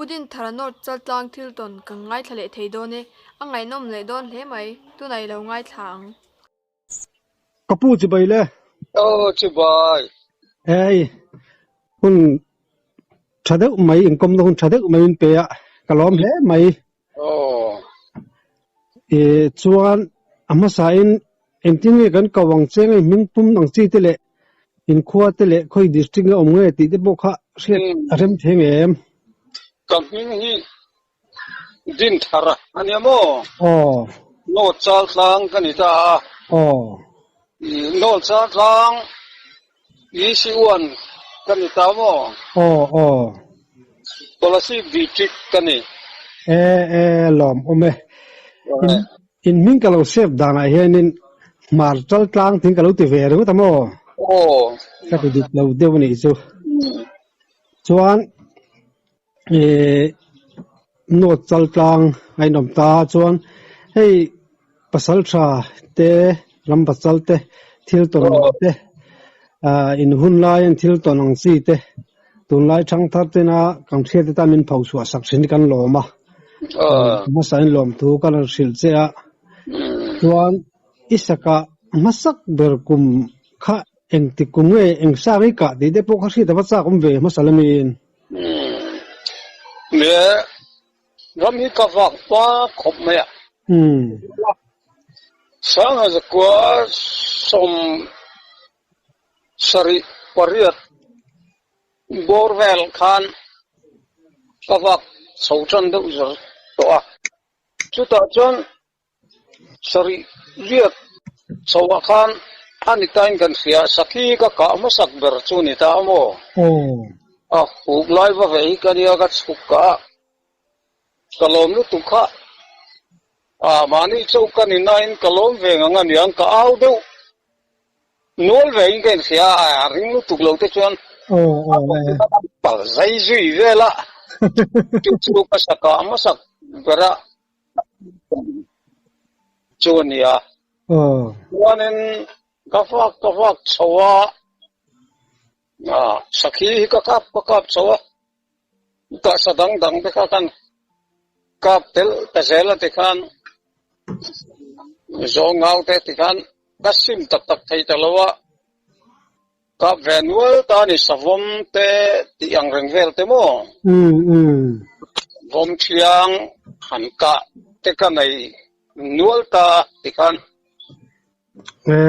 Pu Dinthara North Chaltlang thil tawn kan ngaithla leh thei dawn e, a ngaihnawm leh dawn hle mai, tunah i lo ngaithla ang. Ka pu chibai le. Aw chibai. Hei hun tha deuh mai inkawmna hun tha deuh mai min pe a, ka lawm hle mai. Aw. E chuan a hmasain engtin nge kan ko ang che nge hming pum ang chi te leh inkhua te leh khawi district nge awm nge tih te pawh kha hriat a rem thei nge em? Ka hming hi Dinthar a nia maw? Aw. North Chaltlang ka ni ta a. Aw. North Chaltlang EC1 ka ni ta maw? Aw aw. Kolasib District ka ni. E e lawm awm e. In in hming ka lo save danah hianin Hmar Chaltlang tiin ka lo ti ve ringawt a maw? Aw. Ka ti dik lo deuh a nih chu. Chuan Ih North Chaltlang a inawm ta a chuan hei pasal tha te ram pasal te thil tawn ang te ah in hun laiin thil tawn ang chi te tunlai thangthar tena kan hriat te tan min pho chhuah sak thin hi kan lawm a hmasain lawmthu ka rawn hrilh che a chuan i saka hmasak ber kum kha engtik kum nge eng sang i kah tih te pawh kha hriat a va chak awm ve hmasa lamin. Le ram hi ka vak hma khawp mai a. Sangha zakua sawm sarih pariat bawr vel khan ka vak chho tan deuh zer tawh a. Chutah chuan Sarih riat chhoah khan a ni tain kan hria, Sakhi ka kah hmasak ber chu ni ta a maw? A huk lai va ve hi ka nia ka chhuk kah a, ka lawm lutuk kha. A mahni chauh ka ni nain ka lawm ve ngang a niang, ka au deuh nual ve in ka inhria a, a ring lutuk lo te chuan a pal zai zui vel a, chu chu ka sakah hmasak ber a. Chu a nia. Chuanin ka vak ka vak chho a, sakhi hi ka kap ka kap chho a, ka sa dang dang te kha kan kap tel ta zel a tikhan zawng ngau te tikhan ka sim tak tak thei ta lo a. Kap ve nual ta ni savawm te tih ang reng vel te maw? Vawm thiang han kah te ka nei nual ta ti khan. E,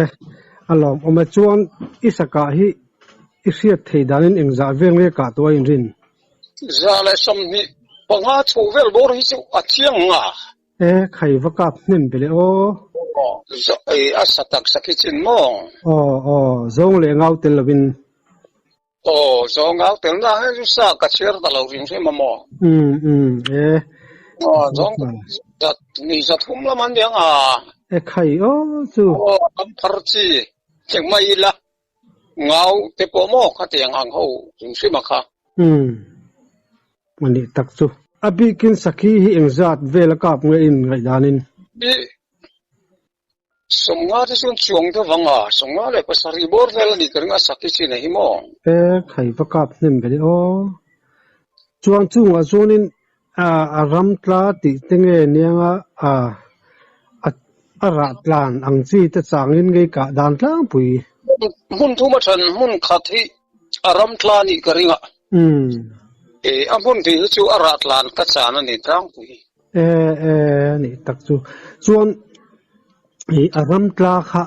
a lawm awm e. Chuan i sakah hi i hriat theih danin engzah vel nge kah tuah inrin? 125 chho vel bawr hi chu a chiang nga. E, khai va kap hnem ve le aw. Aw, a sa tak sak hi chin maw? Aw, aw, zawng leh ngau tel lovin. Aw, zawng ngau tel na he chu sa ka chhiar ta lo hrim hrim a maw? Um, um, e. Aw, zawng zat ni zathum lam an niang a. E khai aw chu. Aw, tam phar chi cheng mai ila. Ngau te pawh maw khatiang ang ho hrim hrim a kha. Umm. A nih tak chu. A bikin sakhi hi engzat vel a kap nge in ngaihdanin? Hi 50 te chuan chuang deuh vang a, 57 bawr vel a nih ka ring a sakhi chin a hi maw? E khai va kap hnem ve le aw. Chuan chungah chuanin a ram tla tih te nge nianga a a rah tlan ang chi te changin ngei kah dan tlangpui. Hmun thum a then hmun khat hi a ram tla nih ka ring a. E a hmun tih hi chu a rah tlan ka chan a ni tlangpui. E e nih tak chu. Chuan i a ram tla kha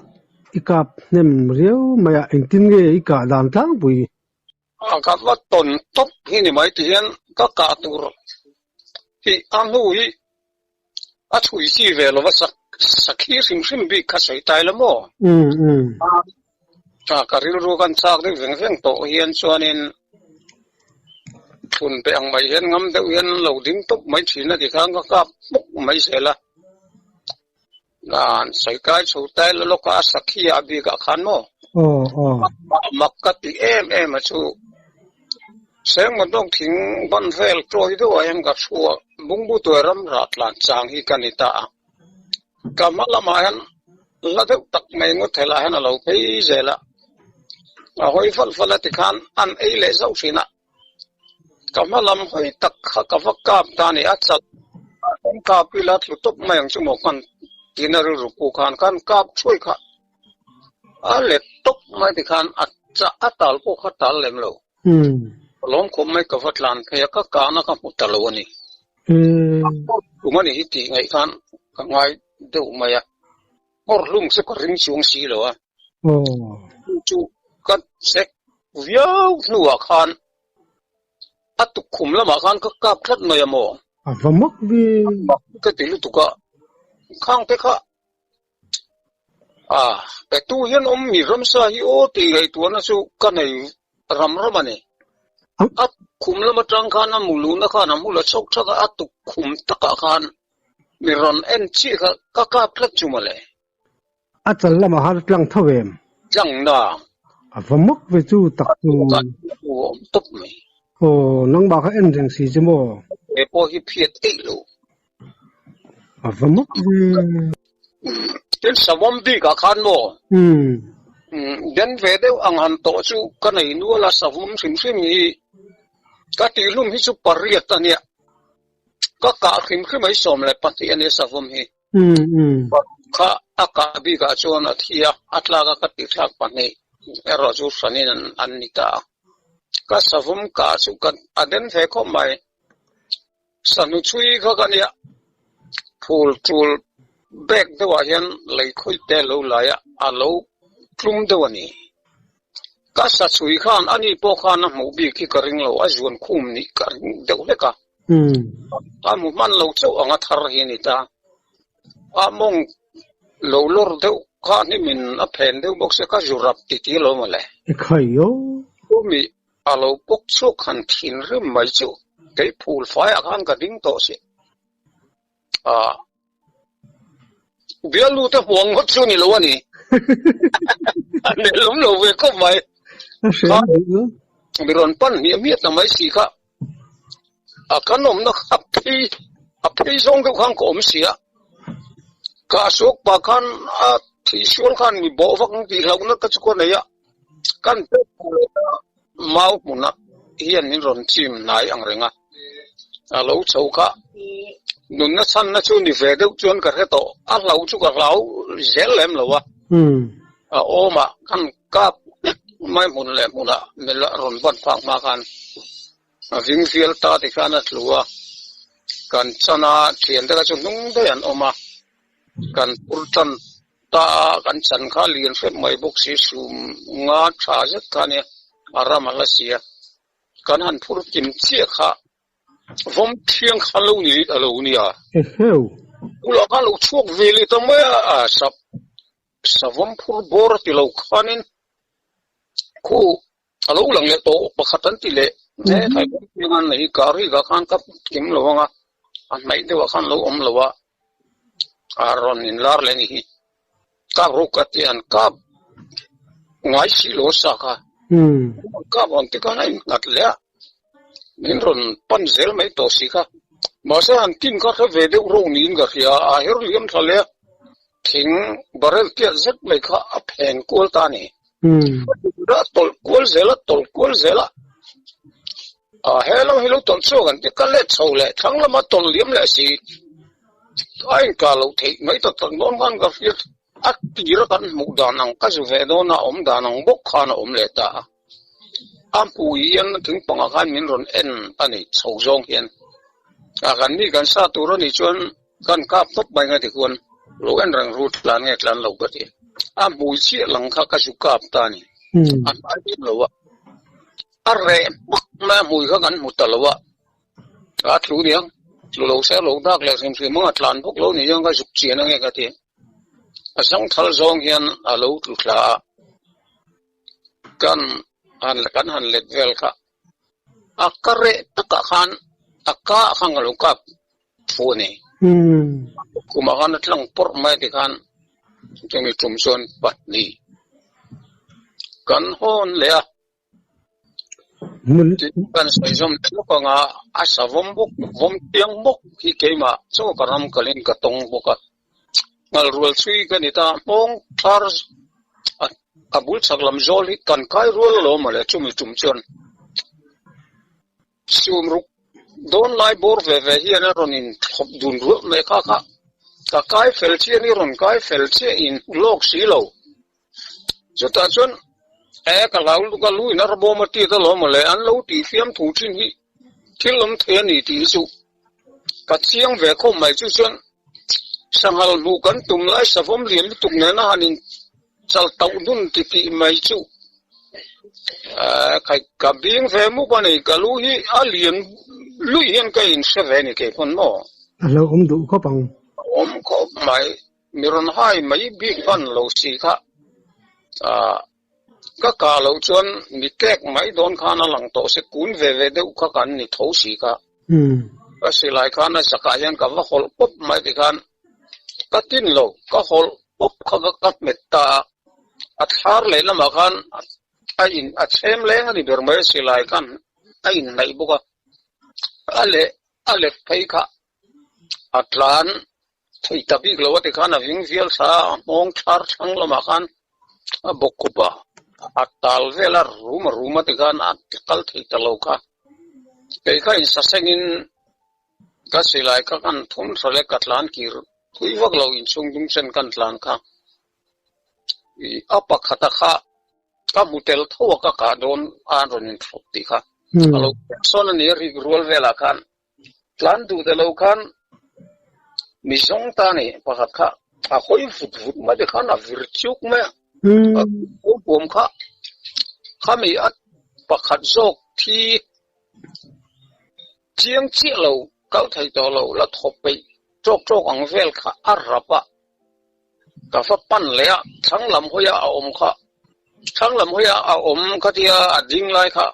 i kap hnem riau mai a engtin nge i kah dan tlangpui? A ka va tawn tawp hi ni mai ti hian ka kah tur hi a hnu hi a chhui chi ve lo va sak sakhi hrim hrim bik kha sawi tai la maw? A ka rilru kan chak deuh veng veng tawh hian chuanin thun pe ang mai hian ngam deuh hian an lo ding tawp mai thin a ti khan ka kap hmuk mai zel a. An sawi kai chho tai la lawk a, a sakhi ah bik ah khan maw? Aw, aw. Mak ka ti em em a chu. Sengmawdawng thing ban vel tawi deuh ah hian ka thu a, bungbu tuai ram rah tlan chang hi ka ni ta a. Ka hma lamah hian la deuh tak mai ngawt thel ah hian a lo phei zel a. A hawi falh falh a tikhan an ei leh zauh thin a. Ka hma lam hawi tak kha ka va kap ta a ni. A chal kan kap ila tlu tawp mai ang chu maw khan tina rilru pu khan khan kap thuai kha a let tawp mai ti khan a chah a tal pawh kha tal lem lo. Ka lawm khawp mai ka va tlan phei a, ka kahna ka hmu ta lo a ni. Tum a ni hi tih ngaih khan ka ngai deuh mai a. Nghawr hlum chu ka ring chuang si lo a. Chu ka check viau hnuah khan a tukkhum lamah khan ka kap tlat mai a maw? A va mak ve. Ka ti lutuk a, khang te kha a petu hian awm mi ramsa hi aw tih ngaihtuahna chu ka nei ram ram a ni. A tukkhum lam atang khan a muluhna khan a mu la chhawk thak a, a tukkhum takah khan Mi rawn en chiah kha ka kap tlat chu mawle. A chal lamah khan tlang tho em? Tlang na. A va mak ve chu tak chu. A awm tawp mai. Aw, nangmah kha en reng si chu maw? He pawh hi phiat eih lo. A va mak ve. Tin Savawm bikah khan maw? Den ve deuh ang han tawh chu ka nei nual a, Savawm hrim hrim hi ka tihhlum hi chu pariat a nia. Ka kah hrim hrim mai 12 a nia savawm hi. Kha a kah bikah chuan a thi a, a tlak a ka tih thlak pahnih erawh chu hranin an ni ta a. Ka savawm kah chu ka a den ve khawp mai. Sahnu chhui kha ka nia, phul tul bag deuhah hian lei khawih te lo lai a, a lo tlum deuh a ni. Ka sa chhui khan ani pawh khan a hmuh bik hi ka ring lo, a zuan khum nih ka ring deuh hlek a. A hmu hman lo chauh ang a thar hi a ni ta. A mawng lo lawr deuh kha hnimin a phen deuh bawk sia, ka zu rap ti ti lo mawle. Ekhai aw. Chumi a lo pawk chhuak han thinrim mai chu kei phul faiah khan ka ding tawh si. Ah. Bialnu te huang ngawt chu ni lo a ni. A nelawm lo ve khawp mai. A hre duh lo. Mi rawn pan hmiah hmiah ta mai si kha. A kan awmna kha a phei a phei zawng deuh khan ka awm si a. Ka suak pa khan a thih sual khan mi bawh vak ang tih hlauhna ka chu ka nei a. Kan mau hmuna hian min rawn chim hnai ang reng a. A lo chho kha nunna chhanna chu ni ve deuh chuan ka hre tawh. A hlau chu ka hlau zel lem lo a. A awmah kan kap vek mai hmun leh hmunah mel a rawn ban phak hma khan a ving vial ta ti khan a tlu a. Kan chan a, thiante kha chu hnung daih an awm a. Kan phur tan ta a, kan chan kha lian hrep mai bawk si sum nga tha zet kha nia a ram a hla si a. Kan han phur kim chiah kha vawm thiang kha lo ni a lo nia. Eheu. Bulah khan lo chhuak ve leh ta mai a, sap savawm phur bawr a ti lo khanin khu a lo lang leh tawh pakhat an ti leh he thlai vawm thiang an nei hi kari ka khan ka kim lo ang a, a hnaih deuhah khan lo awm lo a, a rawn inlar leh a ni hi. Kap ruk a ti an kap ngai si lo sa kha. Kap rawn ti khan a innghat leh a, min rawn pan zel mai tawh si kha. Mahse han tin kha hre ve deuh ro niin ka hria a, a her liam thla leh a, thing barrel tiat zet mai kha a phen kual ta a ni. A tawlh kual zel a, tawlh kual zel a, a he lam hi lo tawlh chhuak an ti, ka let chho leh thlang lama tawlh liam leh si. A inkah loh theih mai tak tak dawn khan ka hriat a tir a kan hmuh dan ang ka zu ve dawn a awm dan ang bawk khan a awm leh ta a. A hmuh hian thing pangah khan min rawn en a ni chho zawng hian a kan mi kan sa tur a nih chuan kan kap tawp mai nga tikhuan lo en reng ru tlan nge tlan lo ka ti. A hmui chiah lang kha ka zu kap ta a ni. A hnai bik lo a. A reh hmak mai a hmui kha kan hmu ta lo a. A tlu niang, tlu lo se lo dak leh hrim hrim ang a tlan bawk lo ni hian ka zuk chian ange ka ti. A zangthal zawng hian a lo tlu thla a, kan han kan han let vel kha a ka reh takah khan a ka ah khan ka lo kap fu a ni. Kumah khan a tlang pawrh mai ti khan chumi tum chuan pahnih kan hawn leh a. Kan sawi zawm leh lawk ang a, a sa vawm bawk, vawm chiang bawk hi keimah chaw ka ram kalin ka tawng bawk a. Ngal rual chhui ka ni ta, hmawng thar a bul chhak lam zawl hi kan kai rual alawm mawle chumi tum chuan. Sumruk dawn lai bawr ve ve hian a rawn inthlawp dun ruah mai kha kha ka kai fel chiah ni rawn kai fel chiah in lawk si lo. Chutah chuan e ka hlau lutuk a lu in a rawbawm a tiat alawm mawle an lo tih fiam thu thin hi thil awm thei a ni tih hi chu ka chiang ve khawp mai chu chuan sanghal hmuh kan tum lai savawm lian lutuk nena han in chal tauh dun ti tih mai chu khai ka bing ve mup a ni ka lu hi a lian luih hian ka in hre ve ni kei pawn maw. A hlo awm duh khawp ang. Awm khawp mai mi rawn hai mai bik hman lo si kha ah ka kah loh chuan mi tek mai dawn khan a lang tawh se kun ve ve deuh kha kan ni tho si kha. Ka silai khan a zakah hian ka va hawlh pawp mai tikhan ka tin lo ka hawlh pawp kha ka hmet ta a, a thlar leh lamah khan a in a chhem leng a ni ber mai a silai khan a inhnaih bawk a, a leh a let phei kha a tlan thei ta bik lo a tikhan a ving vial thla a, a nghawng thlar thlang lamah khan a bawk khup a, a tal vel a rum a rum a tikhan a kal thei ta lo kha. Kei kha insasengin ka silai kha kan thum tha leh ka tlan kir thui vak lo inchhung dung chen kan tlan kha. Ih a pakhata kha ka hmu tel tho a ka kah dawn a an rawn inthlawp tih kha a lo pian sawn a ni a rik rual velah khan Tlan duh ta lo khan mi zawng ta ni pakhat kha a hawi vut vut mai te khan a vir chuk mai a. A puam kha khami a pakhat zawk thi chiang chiah lo kal thei tawh lo la thawp peih tawk tawk ang vel kha a rap a. Ka va pan leh a thlang lam hawi a a awm kha thlang lam hawi a a awm khatia a ding lai kha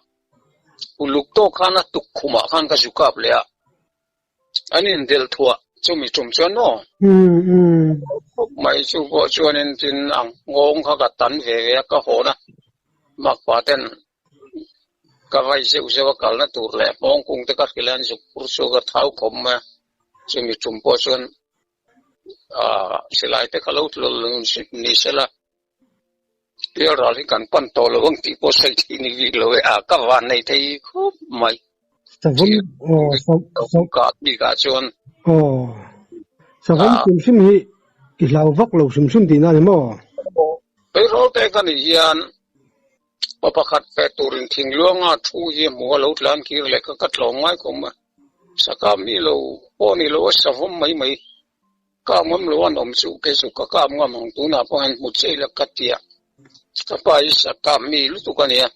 Uluk tawk khan a tuk khumah khan ka zu kap leh a, an indelh thuah chumi tum chuan maw? Khawp mai chu pawh chuanin tin a nghawng kha ka tan ve ve a, ka hawn a, makpa ten ka vai zeuh zeuh a kalna tur leh nghawng kung te ka hrilh a, an zuk phur chu ka thau khawp mai a, chumi tum pawh chuan silai te kha lo tlawlh ni sela. Pial ral hi kan pan tawh lo ang tih pawh sawi theih ni bik lo e, a ka van nei thei khawp mai. Savawm aw savawm kah bikah chuan. Aw savawm hrim hrim hi i hlau vak lo hrim hrim tihna a ni maw? Peirawl te ka nih hian pa pakhat feh turin thingluanga thu hi a hmu a lo tlan kir leh kha ka tlawm ngai khawp mai. Saka mi lo pawh ni lo a savawm mai mai. Kap ngam lo an awm chu kei chu ka kap ngam ang tunah pawh hian hmu chei la ka tia ka pa hi sa kap mi lutuk a nia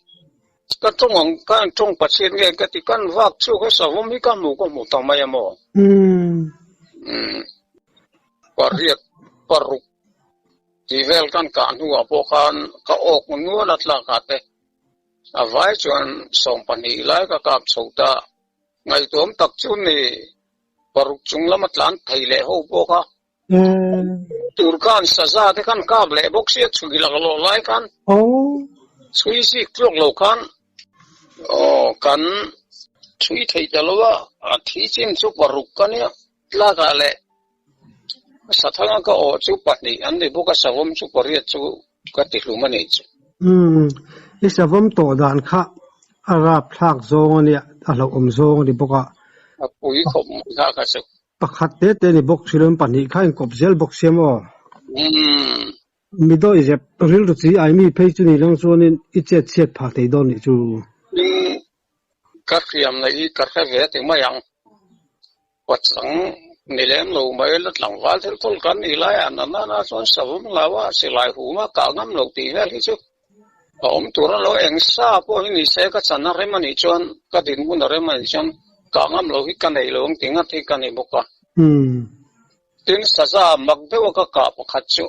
ka tawng ang ka an tawng Pathian nge ka ti kan vak chu ka savawm hi ka hmu ka hmu ta mai a maw umm pariat paruk tih vel kan kah hnuah pawh khan ka awk nual a tlak ah te a vai chuan 12 lai ka kap chho ta ngaihtuam tak chu ni. Paruk chung lama tlan thei leh ho bawk a. Tur khan saza te khan kap leh bawk sia chhui lak lawh lai khan chhui zik tluak lo khan aw kan chhui thei ta lo a, a thi chin chu paruk ka nia tlakah leh sathanga ka awh chu pahnih an ni bawk a savawm chu pariat chu ka ti hlum a nih chu. Umm i savawm tawh dan kha a rapthlak zawng a nia, a hlauhawm zawng a ni bawk a. A pui khawp mai kha ka chu. Pakhat te te a ni bawk thil awm pahnih kha inkawp zel bawk sia maw? Umm. Mi dawi zep rilru chi ai mi phei chu ni lang chuanin i chet chhiat phah thei dawn nih chu. Tin, ka hriam na hi ka hre ve ti mai ang. Pachang ni lem lo mai la tlangval thil thul kan nih lai a nana na chuan savawm lo a silai hum a kah ngam lo tih vel hi chu a awm tur a lo eng sa pawh hi ni se ka chan a rem a nih chuan ka dinhmun a rem a nih chuan kah ngam lo hi ka nei lo ang tih ngat hi ka ni bawk a. Tin saza mak deuh a ka kah pakhat chu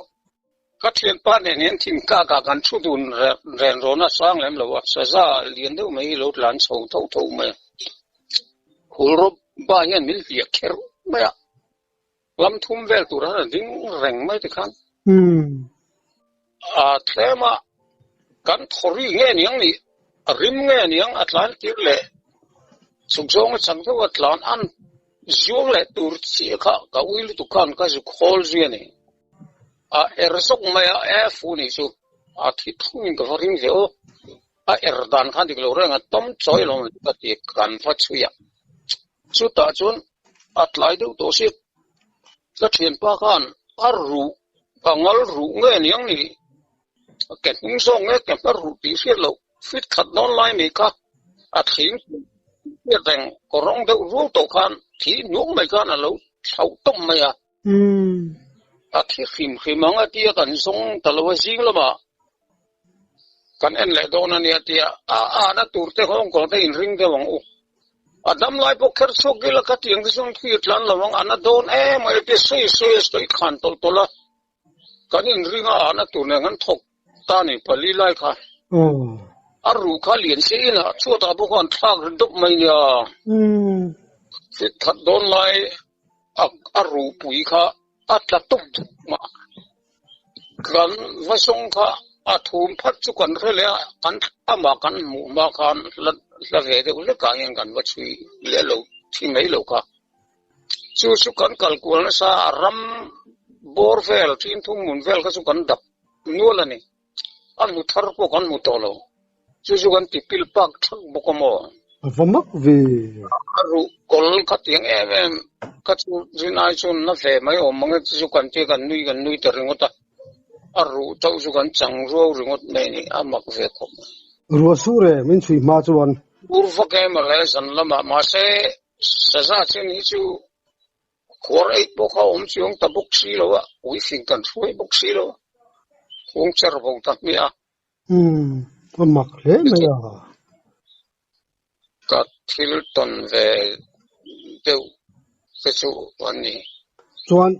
Ka thianpa nen hian thingkak ah kan thu dun ren rawn a sang lem lo a, saza lian deuh mai hi lo tlan chho tho tho mai a, hul rawp ba hian min hliah kher mai a, lam thum vel tur a ding reng mai tikhan a tlem a, kan thawri nge niang nih, a rim nge niang a tlan tir leh chhuk zawng a chak deuh a tlan an zuang leh tur chiah kha ka ui lutuk khan ka zuk hawl zui a ni. A er zawk mai a, e fu nih chu a thi thung in ka va ring ve aw. A er dan khan dik lo reng a, tawm chawi lo ni ka ti kan va chhui a. Chutah chuan a tlai deuh tawh si. Ka thianpa khan a ruh, a ngal ruh nge niang ni, ke hnung zawk nge ke hma ruh tih hriat loh fit khat dawn lai mai kha a thing hriat reng kawrawng deuh rual tawh khan thi nuam mai khan a lo thlauh tawp mai a. A thi hrim hrim ang a tia kan zawng ta lo a, zing lamah kan en leh dawn a nia tia a ahna tur te nghawng kawng te inring deuh ang u. A dam lai pawh kher chhuak ila ka tiang te chuan khi tlan lo ang, a na dawn em mai tia sawi sawi a sawi khan tawlh tawlh a, kan inring a ahna tur nen kan thawk ta ni pali lai kha. A ruh kha lian se in a chhuatah pawh khan thlak ri dawp mai nia. Fit khat dawn lai a ruhpui kha a tla tawp tawp mah. Kan va zawng kha a thum phat chu kan hre leh a, kan amah kan hmuh hma khan hla hla ve deuh hlekah hian kan va chhui leh lo thi mai lo kha. Chu chu kan kal kual nasa a, ram bawr vel ṭin thum hmun vel kha chu kan dap nual a ni. A hmu thar pawh kan hmu tawh lo. Chu chu kan ti pil pak thak bawk a maw? A va mak ve. A ruh kawl kha tiang em em kha chu rin ai chuan na ve mai awm ang e chu chu kan tia kan nui kan nui ta ringawt a. A ruh chauh chu kan chang ruau ringawt mai a ni, a mak ve khawp mai. Ruah sur e, min chhui hma chuan. Ur vak em a le zan lamah mahse saza chen hi chu Khuar eih pawh kha awm chuang ta bawk si lo a, uifing kan hruai bawk si lo a, khuang cher vo ta hmiah a. Umm, a mak hle mai a. Ka thil tawn ve deuh te chu an ni. Chuan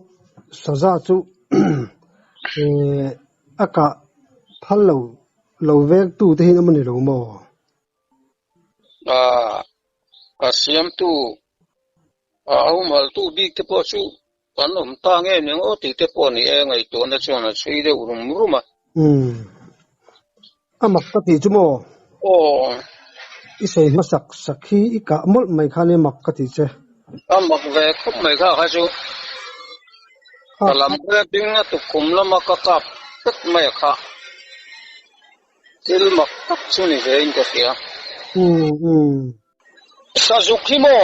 saza chu a kah phal lo lo vek tu te hi an awm a ni lo maw? A siamtu A humhaltu bik te pawh chu kan awm ta nge ning aw tih te pawh ni e, ngaihtuahna chuan a chhui deuh rum rum a. Umm. A mak ka tih chu maw? Aw. I sawi hmasak sak hi i kah mawlh mai khan i mak ka tih che. A mak ve khawp mai kha kha chu. Ka lam hawi a ding a tukkhum lama ka kap vek mai a kha. Thil mak tak chu ni ve in ka hria. Umm umm. Sazuk hi maw?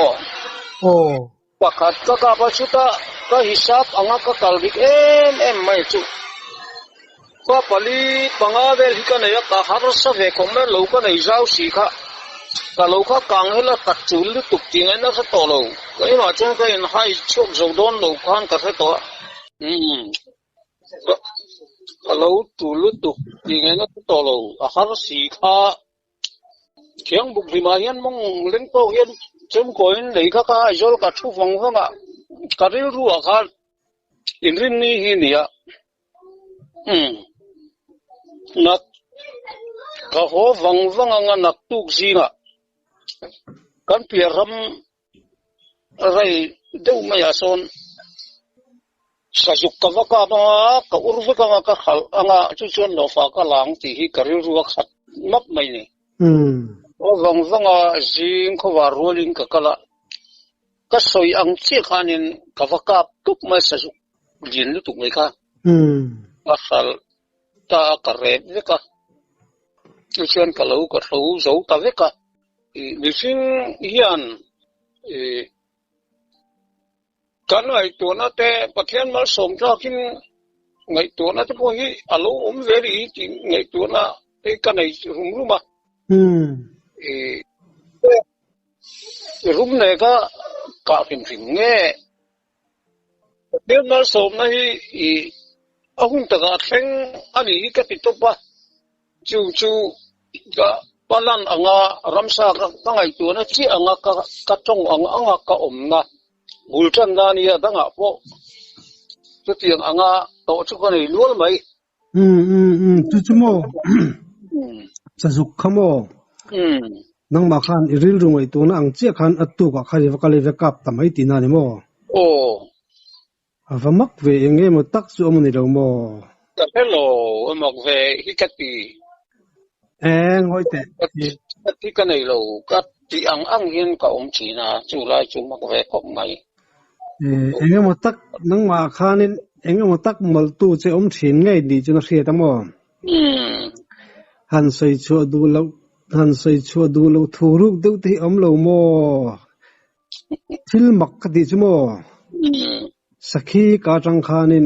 Aw. Pakhat ka kap a chutah ka hisap anga ka kal dik em em mai chu. Ka pali panga vel hi ka nei a, ka harsa ve khawp mai lo ka nei zau si kha. Ka lo kha kang hela ka chul lutuk tih ngaihna hre tawh lo. Keimah chuan ka inhai chhuak zo dawn lo khan ka hre tawh a. Umm. Ka lo chul lutuk tih ngaihna hre tawh lo. A har si kha. Thiang buk hlimah hian mawng leng pawh hian chemkawiin lei kha ka Aizawl ka thu vang vang a, ka rilru ah khan inrinni hi a ni a, umm nak ka haw vang vang anga naktuk zingah kan piah ram Rei deuh maiah sawn sazuk ka va kap anga, ka ur vek anga, ka khalh anga, chu chuan lawfa ka la ang tih hi ka rilru a khat map mai ni. Aw vang vanga zing khawvar rualin ka kal a, ka sawi ang chiah khanin ka va kap tup mai sazuk lian lutuk mai kha. Ka hralh ta a, ka rep vek a, chu chuan ka lo ka hlo zo ta vek a. Mihring hian kan ngaihtuahna te Pathian malsawm tlakin ngaihtuahna te pawh hi a lo awm ve rih hi tih ngaihtuahna te ka nei rum rum a. Rum nei kha kah hrim hrim nge Pathian malsawmna hi a hun takah a thleng a nih hi ka ti tawp a. Chu chu ka palan anga ramsa ka ngaihtuahna chiah anga ka tawng ang anga ka awmna bul tanna a nia dangah pawh chutiang anga tawh chu ka nei nual mai. Umm umm umm chu chu maw sazuk kha maw nangmah khan i rilru ngaihtuahna ang chiah khan a tukah khan i va kal i va kap ta mai tihna a ni maw? Aw. A va mak ve eng emaw tak chu awm a ni lo maw? Ka hre lo, a mak ve hi ka ti. Eng ngawi teh. Ka ti ka nei lo, ka ti ang ang hian ka awm thin a, chu lai chu mak ve khawp mai. Eng emaw tak nangmah khanin eng emaw tak mawlhtu che awm thin ngei nih chuan a hriat a maw? Han sawi chhuah duh loh. Han sawi chhuah duh loh thu ruk deuh te hi awm lo maw? Thil mak ka tih chu maw? Sakhi ka atang khanin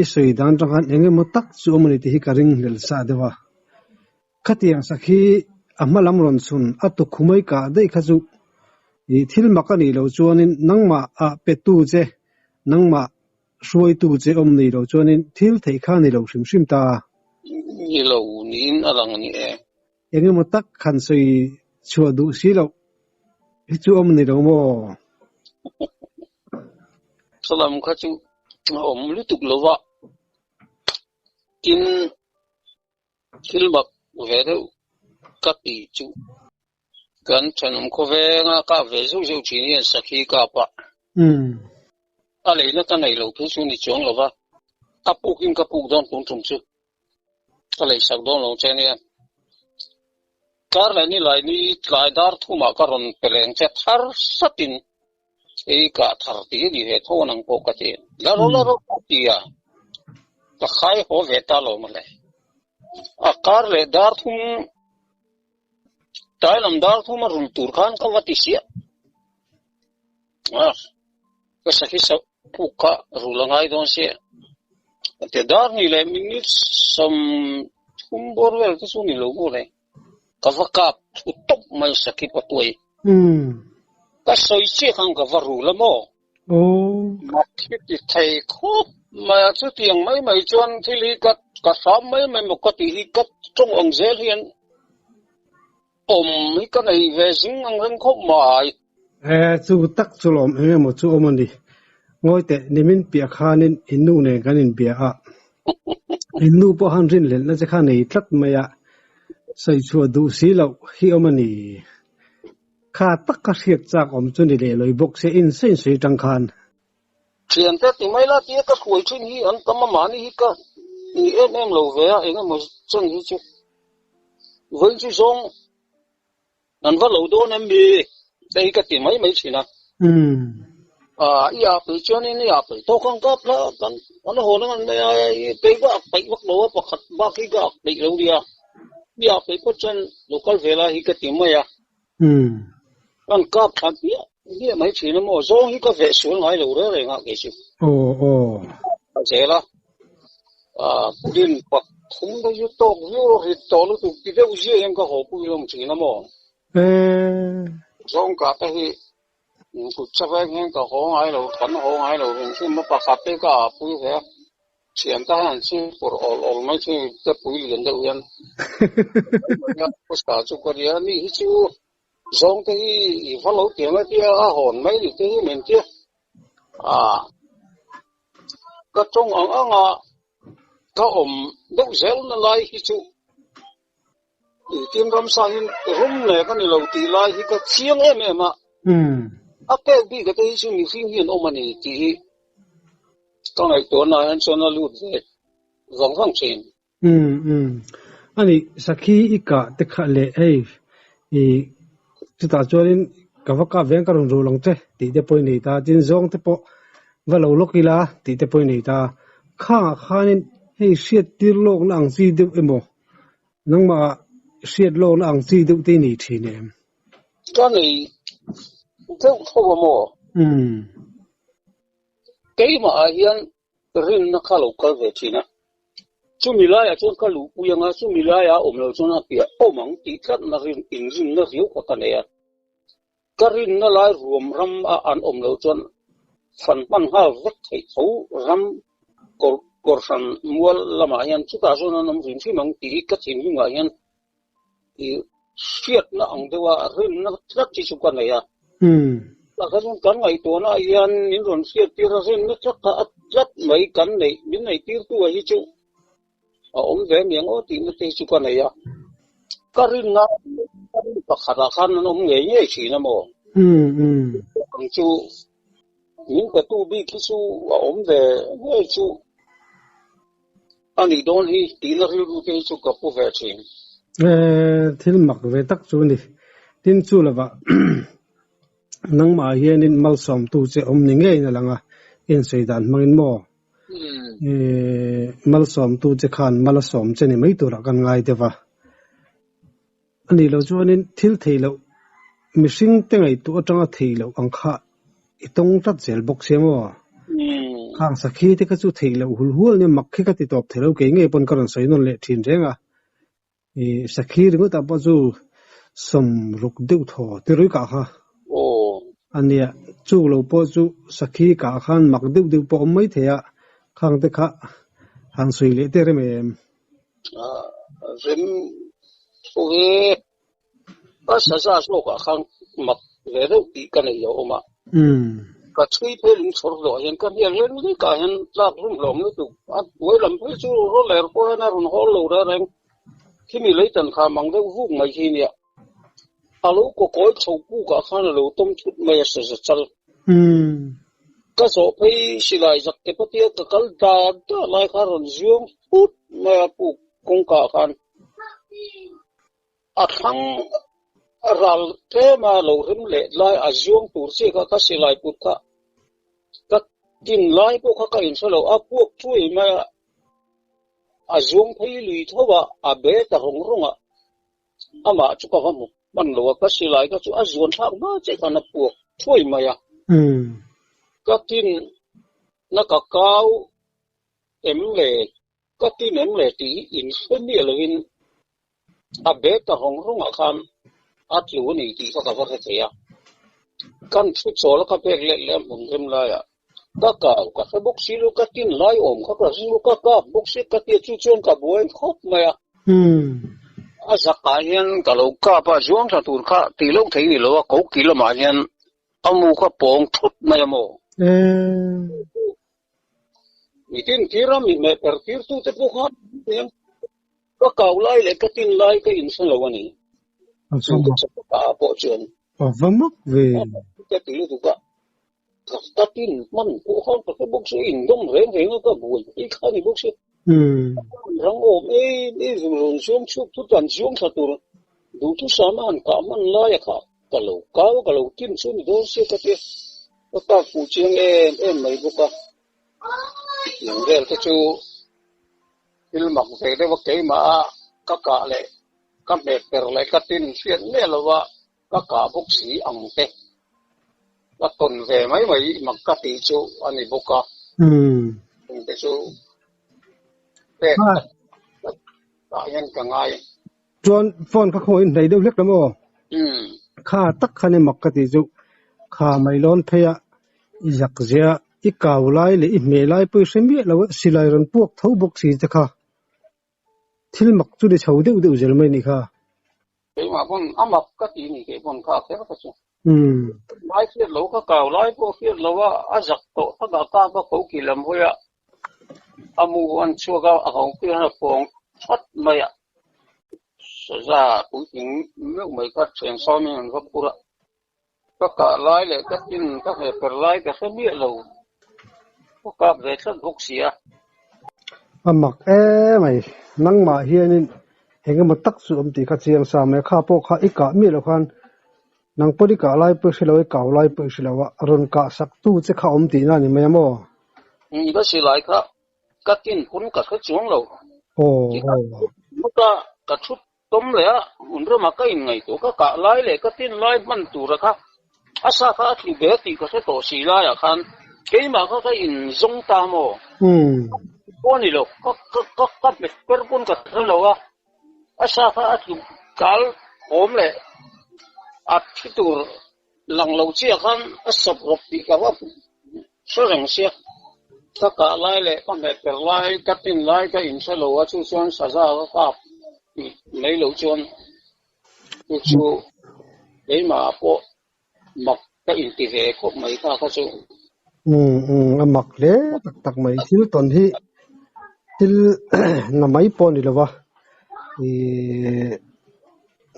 i sawi dan atang khan eng emaw tak chu awm a ni tih hi ka ringhlel sa deuh a. Khatiang sakhi a hma lam rawn chhun a tukhumai kah daih kha chu i thil mak a nih loh chuanin nangmah ah petu che, nangmah hruaitu che awm nih loh chuanin thil theih kha a ni lo hrim hrim ta. Ni lo niin a lang a ni e. Eng emaw tak han sawi chhuah duh si loh hi chu awm ni lo maw? Salam kha chu a awm lutuk lo va, tin thil mak ve deuh ka ti chu kan thenawm khawvenga kap ve zeuh zeuh thin hian sakhi kap a, a leina ka nei lo phei chu ni chuang lo va, a pukin ka puk dawn tun tum chu. Ka lei sak dawn lo che nia. Kar leh ni lai ni tlai dar thumah ka rawn pe leng che thar satin ei kah thar tih a ni ve tho nang pawh ka ti. La ro la ro ka ti a, ka khai haw ve ta lo mawle. A kar leh dar thum tlai lam dar thum a rul tur khan ka va ti siah. Ka sakhi sak puk kha rul a ngai dawn sia. Ka ti a, dar hnih leh minute 30 bawr vel te chu ni lo maw le. Ka va kap thu tawp mai sakhi patuai. Ka sawi chiah khan ka va rul a maw? Mak hi ti thei khawp mai a, chutiang mai mai chuan thil hi ka ka hram mai mai maw ka tih hi ka tawng ang zel hian Awm hi ka nei ve zing ang reng khawp mai. E, chu tak chu lawm eng emaw chu awm a ni. Ngawi teh, nimin piah khanin in nu nen kan inbia a, in nu pawh han rinhlelhna che kha nei tlat mai a, sawi chhuah duh si loh hi awm a ni. Kha tak ka hriat chak awm chu ni leh lawi bawk se insawi insawi tang khan. Thiante ti mai la tia ka hruai thin hi an tam a, mahni hi ka ni em em lo ve a, eng emaw chen hi chu vawiin chu zawng an va lo dawn em mi te hi ka ti mai mai thin a. I ah peih chuanin i ah peih tawk ang ka phla kan an haw na ngan mai a, i peih vak ak peih vak lo a, pakhat bak hi ka ak peih lo nia, i ah peih phawt chuan lo kal ve lai hi ka ti mai a. Kan kap thla hmiah hmiah mai thin a maw? Zawng hi ka veh sual ngai lo reng reng a kei chu. Aw aw. Ka zel a, pudding pathum te chu tawk viau a rit tawh lutuk ti deuh ziah hian ka haw pui hlawm thin a maw? Zawng kah te hi kut chaveng hian ka haw ngai lo, kan haw ngai lo hrim hrim a, pakhat te ka ah pui ve a. Thian ta hian chhing pawrh awl awl mai chu te pui lian deuh hian Pusta chu ka ria ni hi chu zawng te hi i va lo tiang a tia a hawn mai ni te hi min tia a ka tawng ang ang a ka awm deuh zel na lai hi chu tin ramsa hian rum leh ka ni lo tih lai hi ka chiang em em a a pek bik te hi chu mihring hian awm a ni tih hi Ka ngaihtuahna ah hian chuan a lut ve vang vang thin. Umm umm. Ani sakhi i kah te kha leh hei i chutah chuanin ka va kap veng ka rawn rul ang che tih te pawh i nei ta, tin zawng te pawh va lo lawk ila tih te pawh i nei ta. Khangah khanin hei hriat tir lawkna ang chi deuh emaw nangmah hriat lawkna ang chi deuh te i nei thin em? Ka nei deuh tho a maw? Umm. Keimah ah hian rinna kha lo kal ve thin a, chumi laiah chuan ka luhpui ang a, chumi laiah a awm loh chuan a piah awm ang tih tlatna rin inrinna riau kha ka nei a. Ka rinna lai ruam ram a an awm loh chuan fan hman nghal vek theih tho ram kawr kawrhran mual lamah hian chutah chuan an awm hrim hrim ang tih hi ka thinlungah hian I hriatna ang deuha rinna tlat hi chu ka nei a. Tah kha chuan kan ngaihtuahna ah hian min rawn hriattir a, rinna tlat kha a tlat mai kan neih, min neihtirtu ah hi chu a awm ve aniang aw tihna te hi chu ka nei a. Ka rinna pakhat ah khan an awm ngei ngei thin a maw? Ang chu min petu bik hi chu a awm ve ngei chu. A nih dawn hi tihna rilru te hi chu ka pu ve thin. Thil mak ve tak chu a ni. Tin chu lovah nangmah hianin malsawmtu che awm ni ngeiin a lang a, insawi dan hmangin maw? Malsawmtu che khan mal a sawm che ni mai turah kan ngai deuh a. A nih loh chuanin thil theih loh, mihring te ngaihtuah atanga theih loh ang kha i tawng tlat zel bawk sia maw? Khang sakhi te kha chu theih loh hul hual nia mak khi ka ti tawp thei lo, kei ngei pawn ka rawn sawi nawn leh thin reng a. I sakhi ringawt ah pawh chu sawmruk deuh thaw tirui kah kha a nia. Chu lo pawh chu sakhi kah khan mak deuh deuh pawh a awm mai thei a, khang te kha han sawi leh teh rem em? Rem tho e, ka saza zawkah khan mak ve deuh tih ka nei lo awm a. Ka chhui phei lung chhawr zawh hian ka hnial reng rengah hian tlak rum hlawm lutuk a hnuai lam phei chu roller pawh hian a rawn hawl lo reng reng. Khimi leitan kha mang deuh vuk mai hi nia. A lo kawkawi chho pukah khan a lo tawm thut mai a saza chal. Ka zawh phei silai zak te patia ka kal dat dat lai kha rawn zuang phut mai a puk kawngka ah khan a thlang ral tlem a lo rem leh lai a zuang tur chi kha ka silai put kha ka tin lai pawh kha ka inhre lo a puak thuai mai a a zuang phei lui tho a a be ta rawng rawng a. Amah chu ka va hmu hman lo a, ka silai kha chu a zuan thlak hma che khan a puak thuai mai a. Ka tin na ka kau em le, ka tin em le tih hi inhre miah lovin a bag ka rawng rawngah khan a tlu a ni tih kha ka va hre thei a. Kan thu chawl a ka pek let leh a hmun rem laiah Ka kau ka hre bawk si lo, ka tin lai awm kha ka hre lo, ka kap bawk si ka tia chu chuan ka buai khawp mai a. A zakah hian ka lo kap a, zuang tha tur kha tih loh thei ni lo a, ko ki lamah hian a mu kha pawng thut mai a maw? Mitin tir a, mi hmeh per tir tu te pawh kha ka kau lai leh ka tin lai ka inhre lo a ni. Chu ka chakah pawh chuan. A va mak ve. Ka ti lutuk a. Ka tin hman pawh khan ka hre bawk si, indawm reng reng a ka buai phei kha a ni bawk si. Rang awm em em zum rawn zuang chhuak thut an zuang thla tur duhthusam a han kah hman lai a kha ka lo kau a ka lo tin chu ni dawn sia ka tia ka kak fuh chiang em em mai bawk a. Lung vel te chu thil mak ve deuh a keimah a ka kah leh ka hmet per leh ka tin hriat miah lo a. Ka kah bawk si ang te. Ka tawn ve mai mai mak ka tih chu a ni bawk a. Chung te chu pek tah hian ka ngai. Chuan phone kha khawngaih in hnai deuh hlek la maw? Kha tak khan i mak ka tih chu kha mai lawn phei a i zak zia i kau lai leh i hmeh lai pawh i hre miah lo a silai rawn puak tho bawk si te kha thil mak chu ni chho deuh deuh zel mai a nih kha. Keimah pawn a mak ka ti ni kei pawn kha kher ka chu. Lai hriat lo ka kau lai pawh hriat lo a, a zak tawh tak a kap a ko ki lam hawi a, a mu an chhuak a, a ho pian a pawng that mai a. Saza puitling meuh mai kha thian sawmin an va phur a, ka kah lai leh ka tin ka hne per lai ka hre miah lo, ka kap ve tlat bawk si a. A mak emai, nangmah hianin eng emaw tak chu awm tih kha chiang sa mai a, kha pawh kha i kah miah loh khan nang pawh i kah lai pawh i hre lo a, i kau lai pawh i hre lo a, rawn kah sak tu che kha awm tihna a ni mai a maw? Ka silai kha ka tin hun ka hre chuang lo. Ka ka thu Tawm leh a hun ramah ka inngaihtuah ka kah lai leh ka tin lai hman tura kha a sa kha a tlu ber tih ka hre tawh si laiah khan keimah kha ka inzawng ta maw? Pawh a ni lo, ka ka ka ka hmet per pawn ka hre lo a, a sa kha a tlu kal awm leh a thi tur lang lo chiah khan a sawp rawp tih ka va hre reng sia. Ka kah lai leh ka hmeh per lai, ka tin lai ka inhre lo a, chu chuan saza ka kap tih mai loh chuan chu chu keimah pawh mak ka inti ve khawp mai kha kha chu. Umm umm a mak hle tak tak mai thil tawn hi thil na mai pawh a ni lo va ihh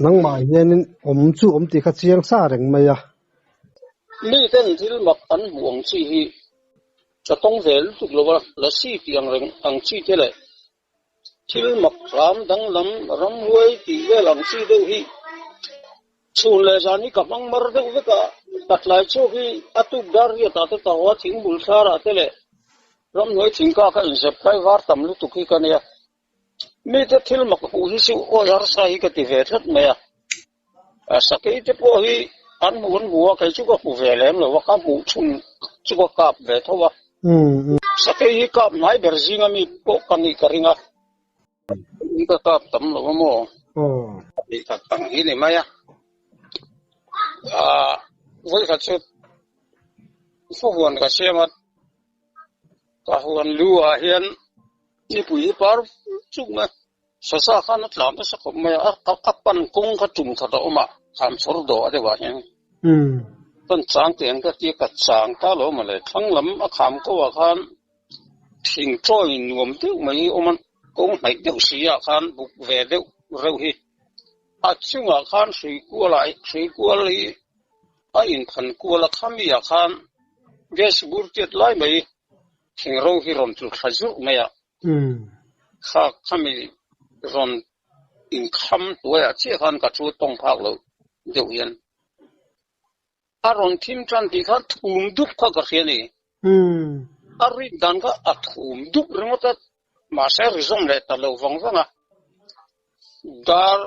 nangmah hianin awm chu awm tih kha chiang sa reng mai a. Miten thil mak an hmuh ang chi hi ka tawng ve lutuk lo va, lasi tih ang reng ang chi te leh thil mak hram danglam ramhuai tih vel ang chi deuh hi chhun leh zan hi ka hmang mar deuh vek a, ka tlai chhuak hi a tuk dar riat ah te ka haw a, thingbul thlar ah te leh ramhnuai thingkah ka inzep tlai var tam lutuk hi ka nia. Mite thil mak hmuh hi chu awi harsa hi ka ti ve tlat mai a. Sakei te pawh hi an hmu an hmu a, kei chu ka hmu ve lem lo a, ka hmuh chhun chu ka kap ve tho a. Sakei hi kap hnai ber zinga mi pawh ka nih ka ring a, ka kap tam lo a maw? Tih khat ang hi ni mai a. Vawikhat chu khuahuan ka siam a, ka huan lu ah hian nipui hi par chuk mai. Sasa khan a tlan nasa khawp mai a, a pan kawng kha tum khat a awm a, kham chhawr dawh a deuh ah hian kan chang teh ang ka tia ka chang ta lo mawle, thlang lam a kham ko ah khan thing chawi nuam deuh mai hi a awm a, kawng hnaih deuh si ah khan buk ve deuh reuh hi a chungah khan hrui kual ah hrui kual hi a inphan kual a, khami ah khan gas bur tiat lai mai thing ro hi rawn tlu thla zurh mai a. Kha khami rawn inkham hnuaiah chiah khan ka thu tawng phak lo deuh hian a rawn thim tan tih kha thum dup kha ka hria ni. A rik dan kha a thum dup ringawt a, mahse a ri zawm leh ta lo vang vang a. Dar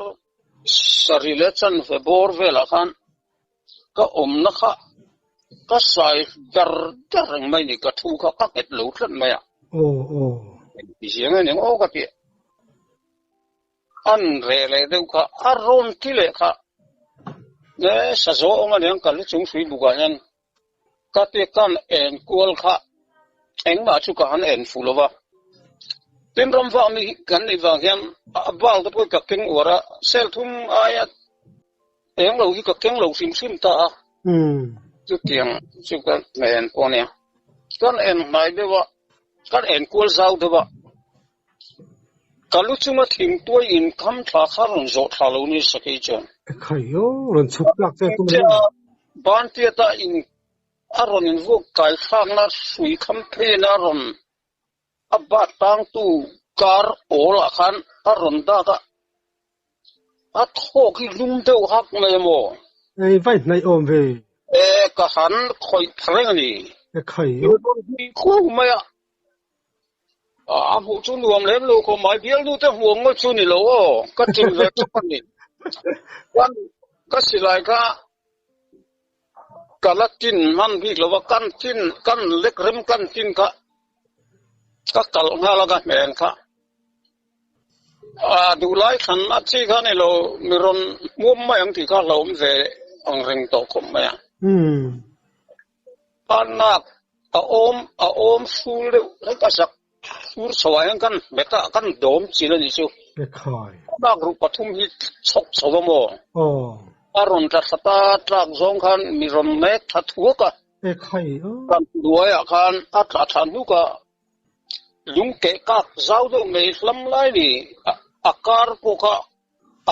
sarih leh chanve bawr velah khan Ka awmna kha ka sai dar dar reng mai ni, ka thu kha ka nghet lo tlat mai a. Aw aw. Engti ziang eng eng aw ka ti. An reh leh deuh kha, a rawn ti leh kha. E sazaw awm a niang ka lu chung hrui bukah hian ka ti kan en kual kha engmah chu ka han en fuh lo va. Tin ram vak mi kan nih vang hian a bal te pawh ka keng uar a, sel thum aia Eng lo hi ka keng lo hrim hrim ta a. Chutiang chu ka en pawh a nia. Kan en hnai deuh a, kan en kual zau deuh a. Ka lu chunga thingtuai inkham thla kha rawn zawh thla lo ni sakei chuan. Ekhai aw, rawn chhuk tlak che tum reng. Ban tiata in a rawn invuak kai thlakna hrui kham pheiin a rawn A bat tangtu kar awl ah khan a rawn dak a, a thawk hi lum deuh hak mai a maw? Ei vai hnaih awm ve. E ka han khawih pha reng a ni. E khai. Rawn hui khuau mai a, a hmuh chu nuam lem lo khawp mai, bialnu te hmuh ang ngawt chu ni lo aw, ka ṭin ve tawp a ni. Chuan ka silai kha Ka la tin hman bik lo a, kan tin, kan lek rem kan tin kha ka kalh nghal a ka hmel kha. A duhlai thlan a chi kha ni lo, mi rawn hmuam mai ang tih kha hlauhawm ve ang reng tawh khawp mai a. A nak a awm, a awm hrul deuh hlek a zak hrur chho ah hian kan hmet a, kan dawm chin a nih chu. A nak ruh pathum hi chhawk chho a maw? A rawn tla thla ta tlak zawng khan mi rawn mek thla thuak a. Kan hnuaiah khan a tla thla hnuk a, lung keh kak zau deuh mai hlam lai ni a kar pawh kha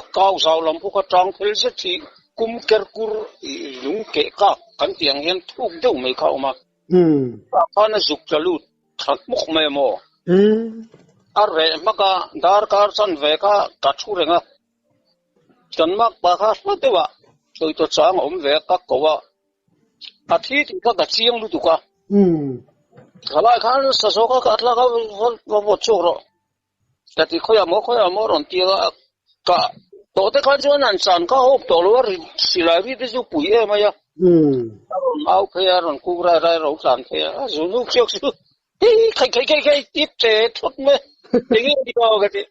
a kau zau lam pawh kha tang fel zet hi kum ker kur lung keh kak kan tih ang hian thuk deuh mai kha a awm a. Tah khan a zuk tla lut thla hmuk mai a maw? A reh hmak a, darkar chanve kha ka thu reng a. Kan makpa kha hla deuh ah sawi chang a awm ve a, ka ko a, a thi tih kha ka chiang lutuk a. Thalai khan sa zawk a, ka tlak a, va vawt chhuak rawh. Ka ti khawiah maw khawiah maw rawn ti a, ka tawh te khan chuan an chan kha hawp tawh lo a, silai ri te chu pui em mai a. A rawn au phei a, a rawn kuk rai rai ro tlan phei a, a zunuk chiak chu Hei khai khai khai khai ti che thut me enge ni aw ka ti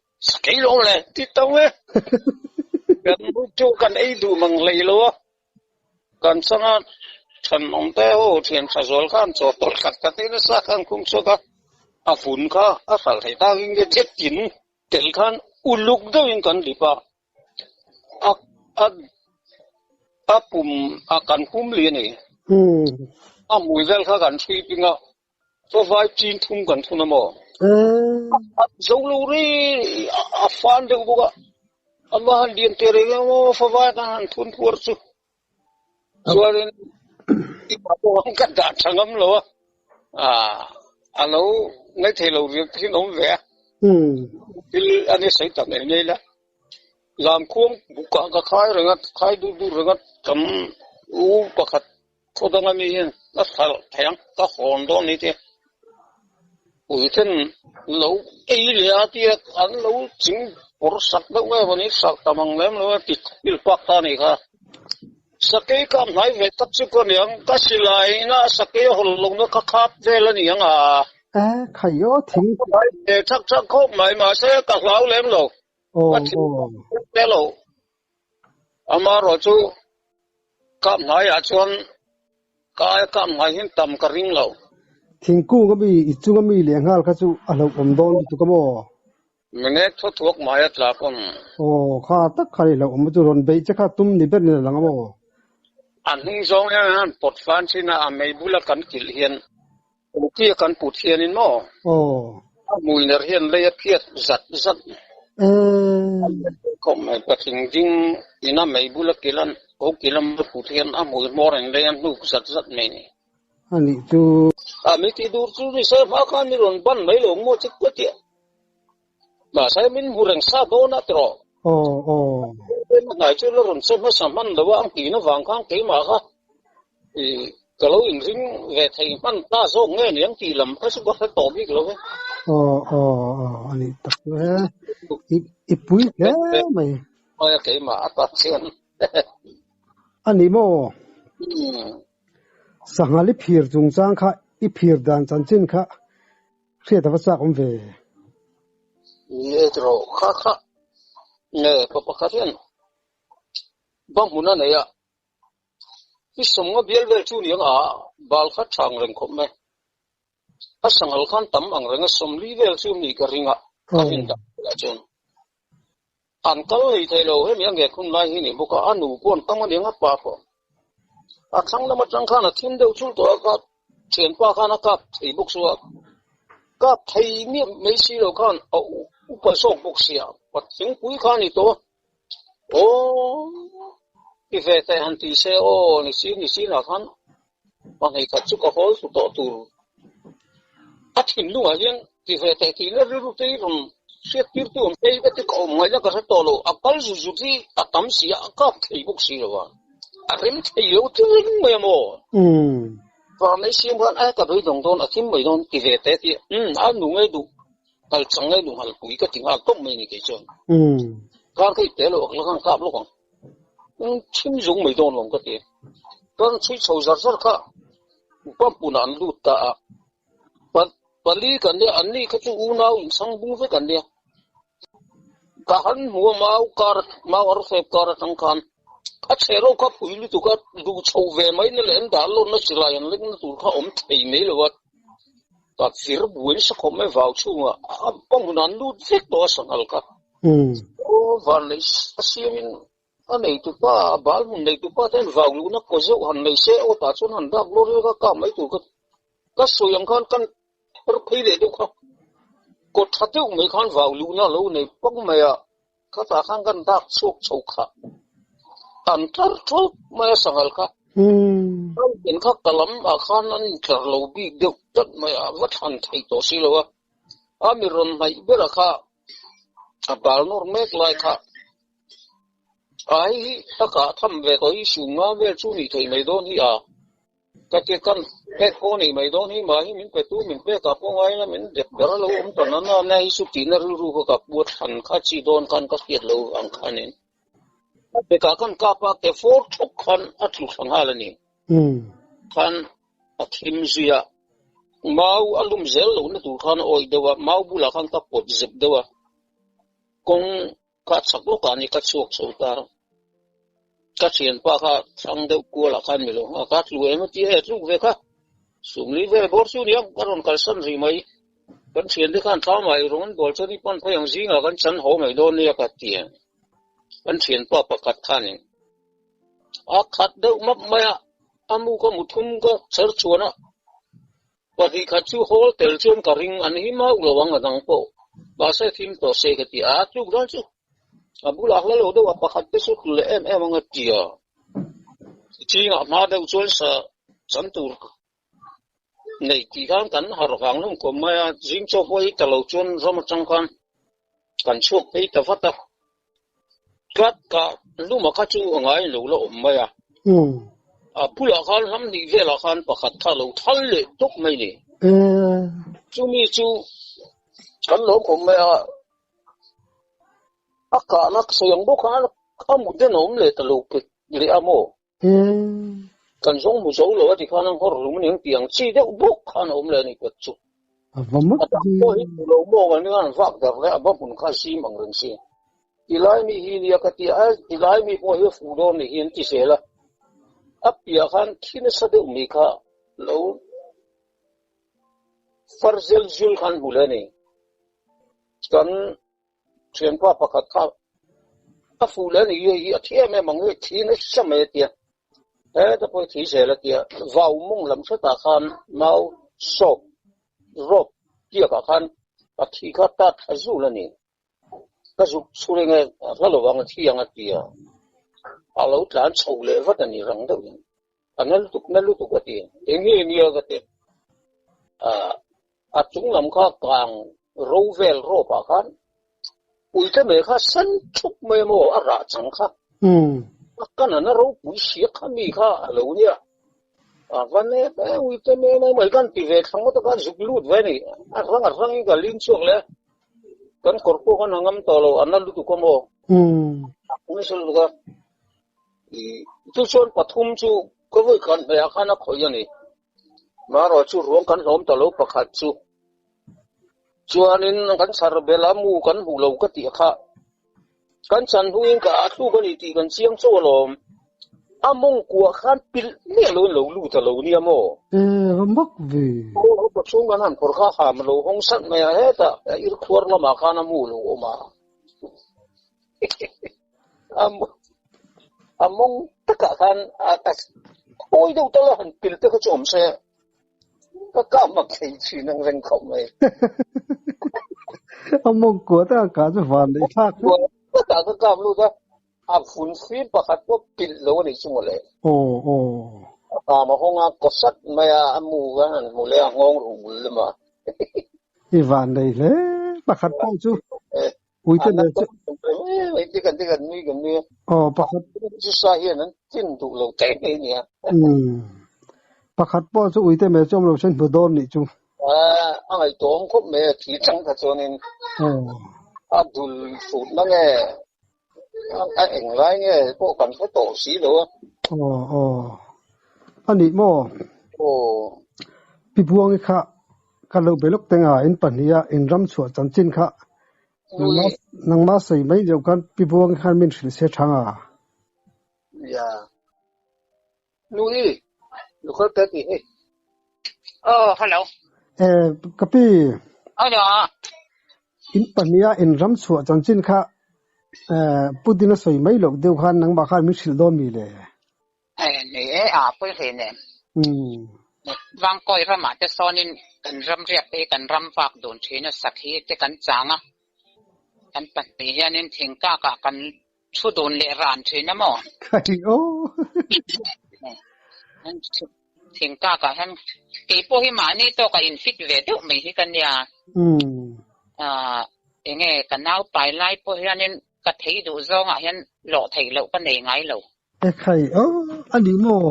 kei lo le ti tau e kan bu chu kan ei duh mang hlei lo a kan changa than awm te ho thian tha zual khan chaw tawlh khat khat in nasa khan khum chhuak a a vun kha a hral thei tak in nge jet tin tel khan uluk deuh in kan lip a a a a pum a kan hum li a ni a hmui vel kha kan hrui ping a Chawvai chin thum kan thun a maw? A zo lo ri a fan deuh bawk a, a va han lian teh reng em aw favai kan han thun phuar chu. Chuanin i pa pawh ang ka dah tha ngam lo a, a lo ngaithei lo riak te hian a awm ve a. Thil a ni sawi tak ngei ngei la. Lamkhuang bukah ka khai reng a, khai dur dur reng a, tam u pakhat Khaw danga mi hian ka hralh thei ang, ka hawn dawn ni te puithen lo ei leh a tia an lo ching pawr sak deuh nge maw ni hralh tam ang lem lo a ti thil pak ta a nih kha. Sakei kap hnai ve tak chu ka niang, ka silai ina sakei a hawl lohna kha khap vel a niang a. E, khai aw thing. Ka hnai ve thak thak khawp mai, mahse ka hlau lem lo, ka thing te lo. Amaherawh chu kap hnaiah chuan ka aia kap hnai hian tam ka ring lo. Thingkung a mi, i chunga mi lehnghal kha chu a hlauhawm dawn lutuk a maw? Minek thaw thuak mai a tlak awm. Aw, kha tak kha i hlauhawm chu rawn beih che kha tum ni ber in a lang a maw? A hnung zawng hian an pawt fan thin a, a mei bula kan kilh hian Tia kan put hianin maw? Aw. A hmui ner hian lei a phiat zat zat. Eee. Khawp mai patling ding ina mei bula kilan ko kilam a put hian a hmui hmawr in lei a hnuk zat zat mai ni. A nih chu. A mi tih dur chu ni se hma khan mi rawn ban mai lo maw chik ka tia. Mahse min hmu reng sa dawn a tiraw. Aw aw. A hnai chu la rawn che hmasa hman lo a, a nghihna vang khan keimah kha i ka lo inring ve thei hman ta zawk nge niang tih lam kha chu ka hre tawh bik lo e. Aw aw aw a nih tak chu he. I i pui hle mai. Aw keimah a tak chian. A ni maw? Sanghal i phir chungchang kha i phir dan chanchin kha Hriat a va chak awm ve. Ni e tiraw kha kha nge pa pakhat hian bang hmun a nei a, i sawmnga bial vel chu niang a bal kha tha ang reng khawp mai. A sanghal khan tam ang reng a sawmli vel chu mi ka ring a, ka rin dah lah chuan an kal hlei thei lo hemi a nget hun lai hi ni bawk a, a nu pawh an tam a niang a pa pawh a thlang lam atang khan a thim deuh chul tawh a ka Thianpa khan a kap thei bawk chu a kap thei miah mai si lo khan a upa zawk bawk sia Pathianpui kha a ni tawh a, aw ti ve teh han ti se aw ni si ni si lah khan pahnih khat chu ka hawl thlu tawh tur a thinlungah hian ti ve teh tihna rilru te hi rawn hriat tir tu awm phei ka ti ka awm ngaihna ka hre tawh lo, a kal zut zut hi a tam si a, a kap thei bawk si lo a. A rem thei lo thil reng mai a maw? Vang mai siam khan a ka beidawng dawn a thim mai dawn ti ve teh tih umm a nu ngei duh nghal chang ngei duh nghal pui ka ti nghal tawp mai ni kei chuan. Kar ka ip teh lo la khan kap lawk ang. Umm thim zung mai dawn lawm ka ti. Kan chhui chho zar zar kha pump punah an lut ta a. Pali kan nia an ni kha chu unau inchhang bung vek an nia. Ka han hmu a mau kar mau ar fep kar atang khan a chhe ro kha pui lutuk a duh chho ve mai na leh an dah lawnna silai an lek na tur kha awm thei mai lo a ka fir buai nasa khawp mai vau chhungah a hmun an lut vek tawh a sanghal kha aw van leh a siamin A neitupa, a bal hmun neitupa te hian vau luhna kaw zeuh han nei se aw tah chuan han dak lawr vel kha kap mai tur ka ka sawi ang khan kan her phei leh deuh kha kaw tha deuh mai khan vau luhna a lo nei pak mai a, khatah khan kan dak chhuak chho kha an tlar thawp mai a sanghal kha. An kha ka lam ah khan an intlar lo bik deuh tlat mai a, va thlan thei tawh si lo a, a mi rawn hnaih berah kha a bal nawr mek lai kha A hei hi a kah tham ve tawh hi sum nga vel chu nih theih mai dawn hi a, ka ti kan pek pawh nih mai dawn hi mah hi min pe tu min pek ah pawh ngaina min dep ber a lo awm ta na na na hi chu tihna rilru kha ka pu a thlan kha chi dawn khan ka hriat lo ang khanin a pek ah khan kap a ke fawr thawk khan a tlu thla nghal a ni khan a thim zui a mau a lum zel lohna tur khan a awih deuh a mau bulah khan ka pawt zep deuh a kawng Ka chak lawk ah ni ka chhuak chho ta. Ka thianpa kha thlang deuh kual ah khan mi lo nghak a, tlu em a ti e, tluk ve kha. Sumli vel bawr chu nia ka rawn kalsan rih mai. Kan thiante khan thlam ah eirawng an bual chuan i pan phei ang zingah kan chan haw mai dawn nia ka ti a. Kan thianpa pakhat khanin a khat deuh map mai a, a mu ka mu thum ka chher chhuan a. Pahnih khat chu hawl tel chuan ka ring an hi mau lo ang a dang pawh mahse thim tawh se ka ti a, tluk dan chu a bulah hla lo deuh a pakhat te chu tlu leh em em ang a ti a, chingah hma deuh chuan sa chan tur neih tih khan kan harh vang hlawm khawp mai a, zing chaw pawh hi ta lo chuan ram atang khan kan chhuak phei ta vat a, tlat ka luma kha chu a ngai lo la awm mai a, a bulah khan hlam hnih velah khan pakhat kha lo thal leh tawp mai ni. Chumi chu kan lo khawm mai a, a kahna sawi ang bawk khan a mut den a awm leh ta lo leh a maw? Kan zawng hmu zo lo a ti khan a nghawr hlum a ni ang tih ang chi deuh bawk khan a awm leh a ni pet chu. A va mak A dang pawh hi hmu lo maw kan ringa an vak darh leh a va hmun kha a zim ang reng si. Tilai mi hi nia ka ti a, tilai mi pawh hi a fuh dawn ni hi an ti zel a. A piah khan thi nasa deuh mi kha lo far zel zul khan hmu leh a ni. Kan Thianpa pakhat kha a fuh leh a ni hi a thi em em ang hi thi nasa mai a tia heta pawh hi thi zel a tia vau mawng lam hretah khan mau sawp rawp tiakah khan a thi kha tat thla zul a ni ka zuk chhur enge a hla lovang a thi ang a tia a lo tlan chho leh vat a ni rang deuhin a na lutuk na lutuk a ti enge nia ka ti A chung lam kha kang ro vel rawp ah khan puite mai kha sen thup mai a maw a rah chang kha. A kan an a ropui sia kha mi kha a lo nia. A va nep e uite mai mai mai kan ti ve thla ngawt a khan zuk lut ve a ni. A rang a rang in ka lim chhuak leh a. Kan kawr pawh khan a ngam tawh lo a na lutuk a maw. A nasa lutuk a. Chu chuan pathum chu ka vawi khan hmeiah khan a khawih a ni. Marawh chu ruang kan hlawm ta lo pakhat chu. Chuanin kan chhar bel a mu kan hmuh lo ka tih kha. Kan chan hnuin ka a thluk a ni tih kan chiang chauh alawm. A mawngkuah khan pilh miah loin lo lut a lo nia maw? E, va mak ve. Aw, ka chhung kan han phawrh kha ham a lo hawng sat mai a, hetah irkhuar lamah khan a mu lo awm a. A mawng takah khan a kawi deuh tal a han pil te kha chu awm se ka kah mak thei thin ang reng khawp mai. A mawng kua te a kah chu van neih thlak hle. Takah ka kap lut a, a vun fim pakhat pawh pilh lo a nih chu mawle. Aw aw. A kam a hawng a, kaw sat mai a, a mu khan han hmu leh a, nghawng ruh bul lam a. I van nei hle pakhat pawh chu. Uite nen chu. Aw pakhat. Pakhat pawh chu uite meh chu awm lo sen hmu dawn nih chu. Aw aw. A nih maw? Pi Buangi kha ka lo be lawk teng a, in pahniha in ram chhuah chanchin kha Nangmah sawi mai deuh khan Pi Buang khan min hrilh se thang a. Ya. Nui, local te ti hei. Oh, hello. Eh, ka pi. Hello. In pahniha in ram chhuah chanchin kha eh Pu Dina sawi mai loh deuh khan nangmah khan min hrilh dawn mi le? Eh, ni e, a pawi hle nen. Vangkawi ramah te sawnin kan ram riak te hi kan ram vak dun thin a, sakhi te kan chang a, kan pahnih hianin thingkakah kan thu dun leh ran thin a maw? Khai aw. Thingkakah hian kei pawh hi mahni tawkah in fit ve deuh mai hi ka nia. Enge ka nau pai lai pawh hianin ka thei duh zawngah hian lawh theih loh ka nei ngai lo. Ekhai aw a ni maw?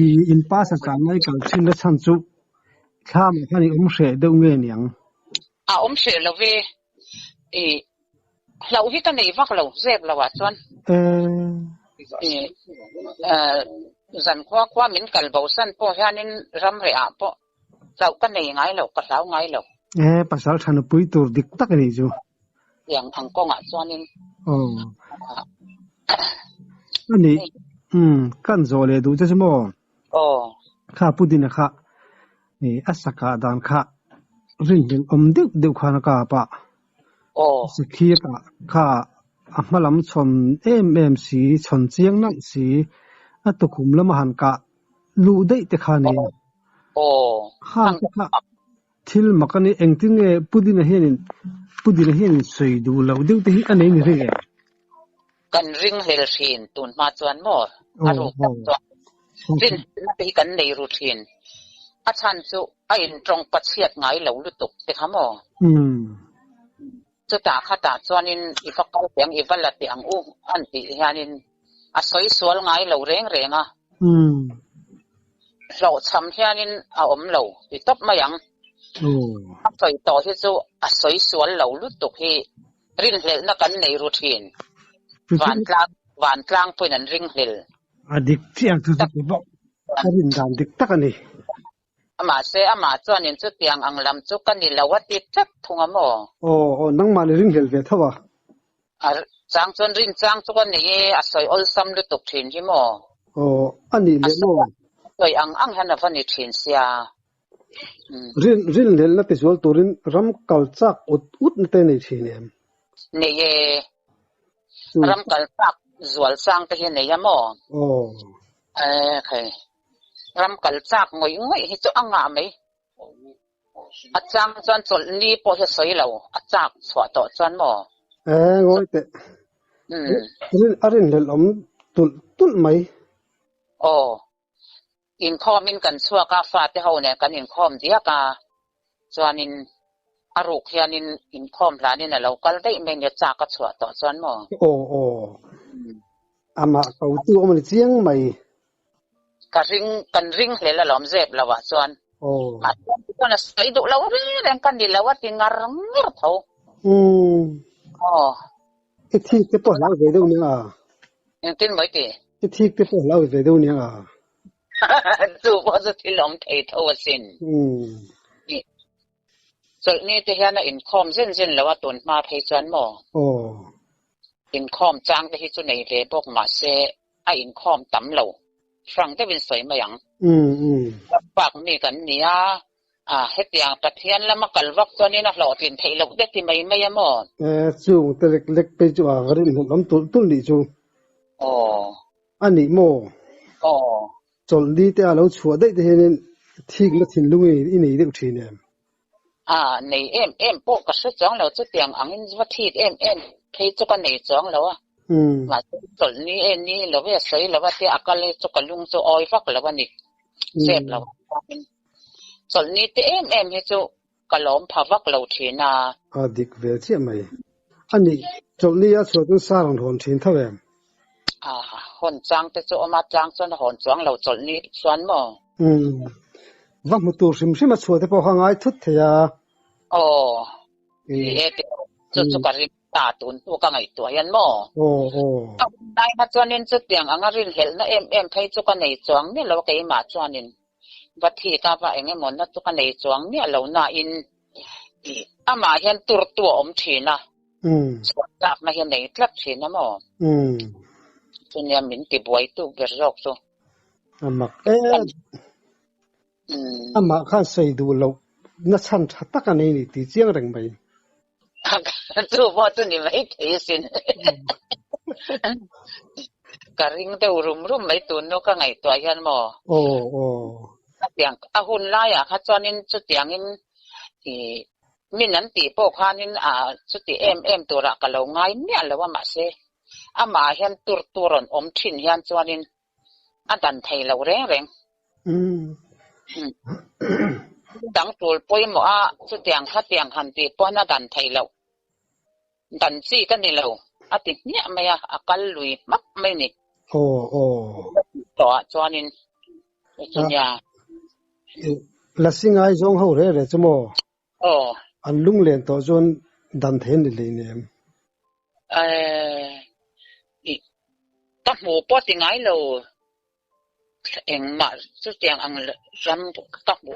I in pa sa chan lai kal thin na chhan chu thlam ah khan i awm hreh deuh nge niang? A awm hreh lo ve. I hlauh hi ka nei vak lo zep lo ah chuan. I zan khua khua min kal bo san pawh hianin ram reh ah pawh hlauh ka nei ngai lo, ka hlau ngai lo. E pasal tha nupui tur dik tak a nih chu. Tiang ang kawngah chuanin. Aw. A nih, umm, kan zawh leh duh che chu maw? Aw. Kha Pu Dina kha i a sakah dan kha rinhlelh awm deuh deuh khan a kap a. Aw. Sakhi a kah kha a hma lam chhawn em em si, chhawn chiang nalh si, a tukhum lama han kah luh daih te kha a ni. Aw. Khang te kha Thil mak a ni, engtin nge Pu Dina hianin Pu Dina hianin sawi duh loh deuh te hi a nei ni ring em? Kan ring hlel thin tun hma chuan maw a ruk tak chuan rinhlelna te hi kan nei ru thin. A chhan chu a intawng pachhiat ngai lo lutuk te kha maw? Chutah khatah chuanin i va kal teh ang, i va la teh ang u an tih hianin a sawi sual ngai lo reng reng a. Hlawhchham hianin a awm lo ti tawp mai ang. A sawi tawh hi chu a sawi sual lo lutuk hi rinhlelhna kan nei ru thin. Vantlang vantlang pawhin an ringhlel. A dik chiah chu chu bawk a rin dan dik tak a ni. Mahse amah chuanin chutiang ang lam chu ka ni lo a ti tlat thung a maw? Aw aw nangmah ni ringhlel ve tho a. A chang chuan rin chang chu ka nei e, a sawi awlsam lutuk thin hi maw? Aw a nih leh maw? A sawi ang ang hian a va ni thin sia. Rin rinhlelna tizual turin ram kal chak ut ut na te nei thin em? Nei e, ram kal chak zual chang te hi nei a maw? Aw. E khai, ram kal chak ngawih ngawih hi chu a ngah mai. A chang chuan chawlh ni pawh hi a sawi lo, a chak chhuah tawh chuan maw? E ngawi teh. A rinhlelh awm tulh tulh mai. Aw. Inkhawmin kan chhuak a, fate ho nen kan inkhawm diak a, chuanin a ruk hianin inkhawm hlanin a lo kal daih mai nia chak a chhuah tawh chuan maw? Aw aw, amah ko tu awm a ni chiang mai. Ka ring, kan ring hlel alawm zep lo ah chuan. Aw. Mahse chuan a sawi duh lo reng reng ka ni lo a ti ngar ngar tho. Umm. Aw. I thik te pawh hlau ve deuh nia. Engtin maw i ti? I thik te pawh hlau ve deuh nia. Chu pawh chu thil awm thei tho asin. Chawlhni te hian a inkhawm zen zen lo a tun hma phei chuan maw? Aw. Inkhawm chang te hi chu nei ve bawk mahse a inkhawm tam lo. Hrang deuhin sawi mai ang. Bak mi kan ni a, hetiang Pathian lama kal vak chuanin a hlawhtlin theih loh te ti mai mai a maw? E, chung te lek lek phei chu a rinhlelh awm tulh tulh nih chu. Aw. A nih maw? Aw. Chawlhni te a lo chhuah daih te hianin thikna thinlung i nei deuh thin em? A, nei em em pawh ka hre chuang lo, chutiang angin va thik em em phei chu ka nei chuang lo a. Mahse chawlhni e ni lo e sawi lo a tia a kal hi chu ka lung chu awi vak lo a ni. Zep lo chuanin chawlhni te em em hi chu ka lawm pha vak lo thin a. A dik ve chiah mai. A nih, chawlhni a chhuah chuan sar an hawn thin tho em? A, hawn chang te chu awm a, tlang chuan a hawn chuang lo chawlhni chuan maw? Umm, va hmu tur hrim hrim a chhuah te pawh kha ngai thut thei a. Aw, ni e tih chu chu ka ring ta tun hnu ka ngaihtuah hian maw? Aw, aw. A hun lai kha chuanin chutiang anga rinhlelhna em em phei chu ka nei chuang miah lo a keimah chuanin va thik a va eng emaw na chu ka nei chuang miah lo nain amah hian tur tu a awm thin a, chhuah tlakna hi a nei tlat thin a maw? Chunia min ti buai tuk ber zawk chu. A mak em. Amah khan sawi duh loh na chhan tha tak a nei ni tih chiang reng mai. Chu pawh chu ni mai thei asin. Ka ring deuh rum rum mai tun nu ka ngaihtuah hian maw. Aw aw. Chutiang a hun laiah kha chuanin chutiangin ih min an tih pawh khanin a chuti em em turah ka lo ngai miah lo a mahse amah hian tur tur rawn awm thin hian chuanin a dan thei lo reng reng. Dang tul pawimawh a chutiang khatiang han tih pawn a dan thei loh. Dan chi ka ni lo a ti hmiah mai a, a kal lui hmak mai ni. Aw aw. Tawhah chuanin chunia. Lasi ngai zawng ho reh reh chu maw? Aw. An lunglen tawh chuan dan thei an ni hleinem. Eh, ka hmu pawh ti ngai lo. Engmah chutiang ang ram ka hmu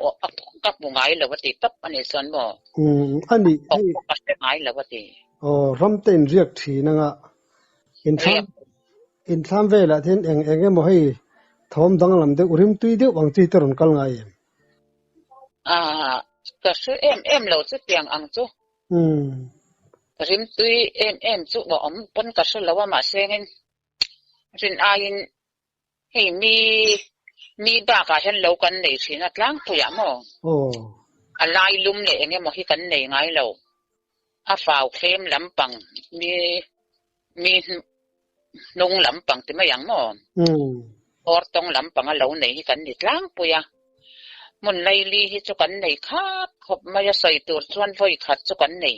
ka hmu ngai lo a ti tawp a nih chuan maw? Umm, a nih hei. Ka hre ngai lo a ti. Aw, ram te in riak thin anga inthlam inthlam velah te hian eng eng emaw hei thawm danglam deuh rimtui deuh ang chi te rawn kal ngai em? Ah, ka hre em em lo chutiang ang chu. Umm. Rimtui em em chu a awm pawn ka hre lo a mahse engin rin aiin hei mi mi bakah hian lo kan nei thin a tlangpuiah maw? Aw. A lai lum leh eng emaw hi kan nei ngai lo. A fau thlem lampang mi mi hnung lampang ti mai ang maw? Umm. Awr tawng lampang a lo nei hi kan ni tlangpui a. Hmun laili hi chu kan nei khat khawp mai a sawi tur chuan vawi khat chu kan nei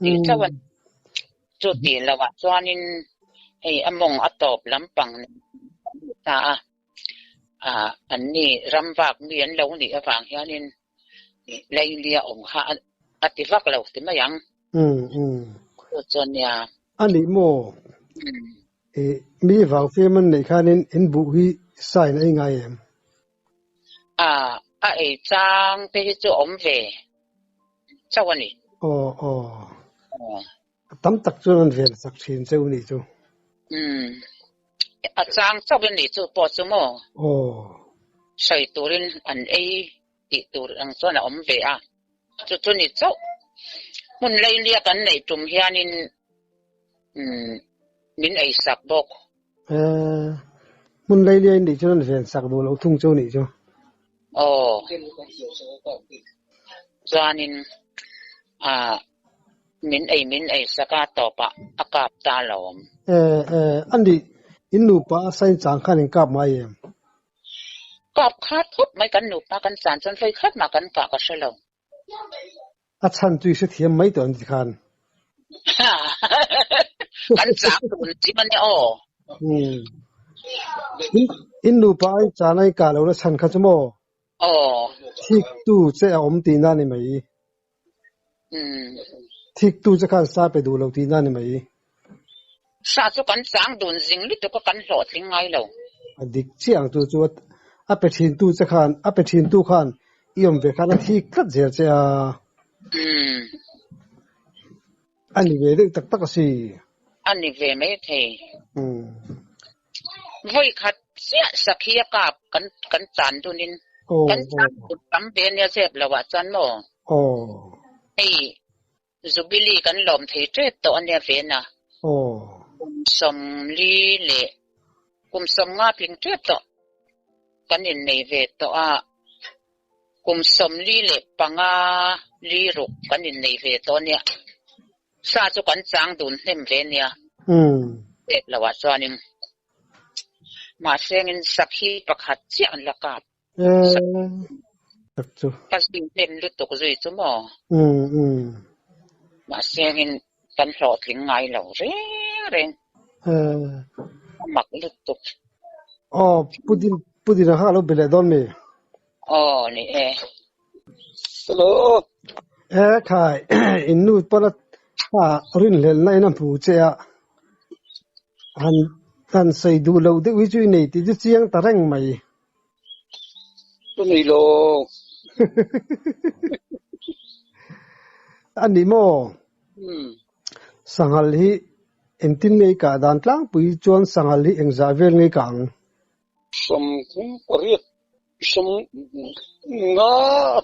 tih chauh a ni. Chu tih loh ah chuanin hei a mawng a tawp lampang nen kan ni ta a, ah an ni ram vak mi an lo nih avang hianin Leilia awm kha a ti vak lo ti mai ang. Umm umm. Chu chuan nia. A nih maw? Mi vang fiam an neih khanin in buh hi sign a ei ngai em? A, a ei chang te hi chu awm ve chauh a ni. Aw, aw. Tam tak chuan an ven sak thin cheu nih chu. Umm. A chang chauh in nih chu pawh chu maw? Aw. Sawi turin an ei tih tur ang chuan a awm ve a. Chu chu ni chauh. Hmun leilia kan neih tum hianin umm min ei sak bawk. Eh, hmun leilia in nih chuan an ven sak duh loh thung chu nih chu. Aw. Chuanin ah min ei min ei sak a tawpah a kap ta lo awm. Eh, eh, a nih in nupa a sain chang khan in kap ngai em? Kap khat khawp mai kan nupa kan chan chuan vawi khat mah kan kah ka hre lo. A chhan chu i hrethiam mai tawh an ti khan. Kan chang tun chim a nia aw. Umm. In, in nupa ai chan ai kah lohna chhan kha chu maw? Aw. Thik tu che a awm tihna a ni mai. Umm. Thik tu che khan sa pe duh lo tihna a ni mai. Sa chu kan chang dun zing lutuk a kan hlawhtling ngai lo. A dik chiah ang chu chu a pe thin tu che khan a pe thin tu khan i awm ve khan a thik tlat zel che a. Umm. A ni ve deuh tak tak a si. A ni ve mai thei. Umm. Vawi khat chiah sakhi a kap kan kan chan dun in kan chan dun tam ve ania zep lo ah chuan maw? Aw. Hei Jubilee kan lawm thei tep tawh ania Vena. Aw. Kum sawmli leh kum sawmnga tling tep tawh kan innei ve tawh a, kum 45 li ruk kan innei ve tawh ania. Sa chu kan chang dun hnem ve ania. Umm. Tep lo ah chuanin mahsengin sakhi pakhat chiah an la kap. Tak chu. Ka zui hnem lutuk zui chu maw? Umm umm. Mahse angin kan hlawhtling ngai lo reng reng. A mak lutuk. Aw, Pu Din, Pu Dina kha a lo be leh dawn mi? Aw, ni e. Hello. E khai, in nu pawn a rinhlelhna in a hmu che a, han han sawi duh loh deuh hi chu i nei tih chu chiang ta reng mai. Ka nei lo. A ni maw? Sanghal hi engtin nge i kah dan tlangpui chuan sanghal hi engzah vel nge i kah ang? 38 50 a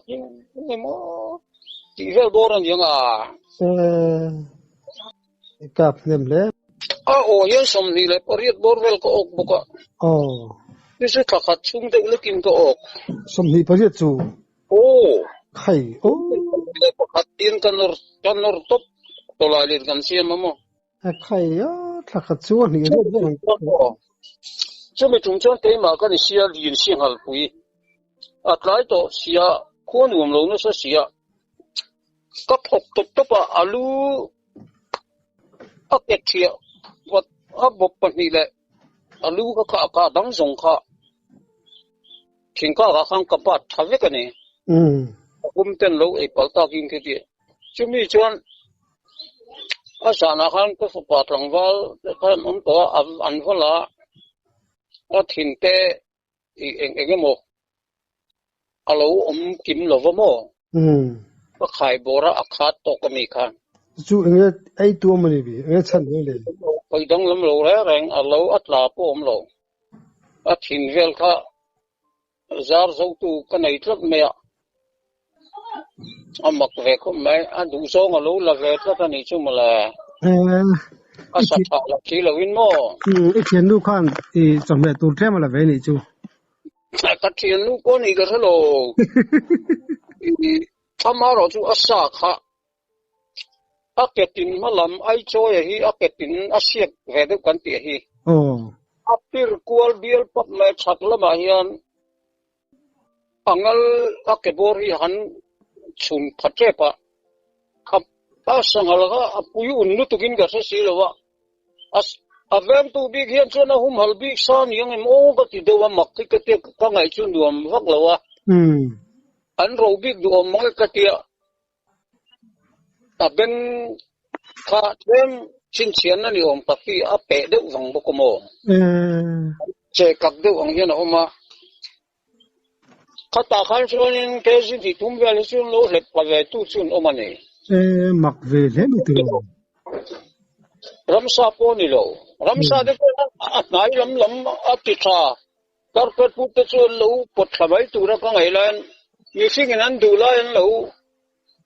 tling emaw tih vel bawr a ni ang a. I kap hnem hle. A aw hian 28 bawr vel ka awk bawk a. Aw. Ni chu thla khat chhung deuh lekin ka awk. 28 chu. Aw. Khai aw. 21 tin ka nawr ka nawr tawp tawlai len kan siam a maw. A khai a thla khat chhung a hnih riat vel ang. Aw. Chumi tum chuan keimah ka ni sia lin si nghalpui. A tlai tawh sia khua nuam lo nasa sia. Ka thawk tawp tawp a, a lu a ke thiah vat a bawp pahnih leh a lu ka kha a kah dang zawng kha thingkak ah khan ka bat tha vek a ni. A kum ten lo ei palh takin ka ti. Chumi chuan a zanah khan ka fapa tlangval te khan awm tawh a, an va la a thin te I eng eng emaw a lo awm kim lo va maw? Ka khai bawr a, a khat tawk a mi khan. Chu eng nge ei tu awm a ni bi? Eng nge chhan reng le? Hawi danglam lo reng reng, a lo a tla pawh awm lo. A thin vel kha zar zotu ka nei tlat mai a, a mak ve khawp mai. A duhzawng a lo la ve tlat a nih chu mawle. A sa tha lo si loin maw? I thiannu khan i chawhmeh tur tlem a la ve nih chu. Ka thiannu pawh nih ka hre lo. Amaherawh chu a sa kha a ke tin hma lam ai chawi a hi a ke tin a siak ve deuh kan tih a hi. A pir kual bial pap mai chhak lamah hian A ngal a ke bawr hi han chhun pha tep a, a sanghal kha a pui un lutukin ka hre si lo a, a vengtu bik hian chuan a humhal bik sa ni ang em aw ka ti deuh a, mak hi ka tia ka ngaih chu nuam vak lo a, an ro bik duhawm mang e ka tia, a beng kha tlem. Chhinchhiahna ni awm tak hi a peh deuh vang bawk awm aw. Che kak deuh ang hian a awm a. Khatah khan chuanin KG tih tum vel hi chuan lo hlep pa ve tu chu an awm a ni. E, mak ve hle mai tiraw. Ramsa pawh a ni lo. Ramsa te chuan a hnai lam lam a ti tha. Carpet put te chu an lo pawt thla mai tura ka ngaih laiin mihringin an duh lai an lo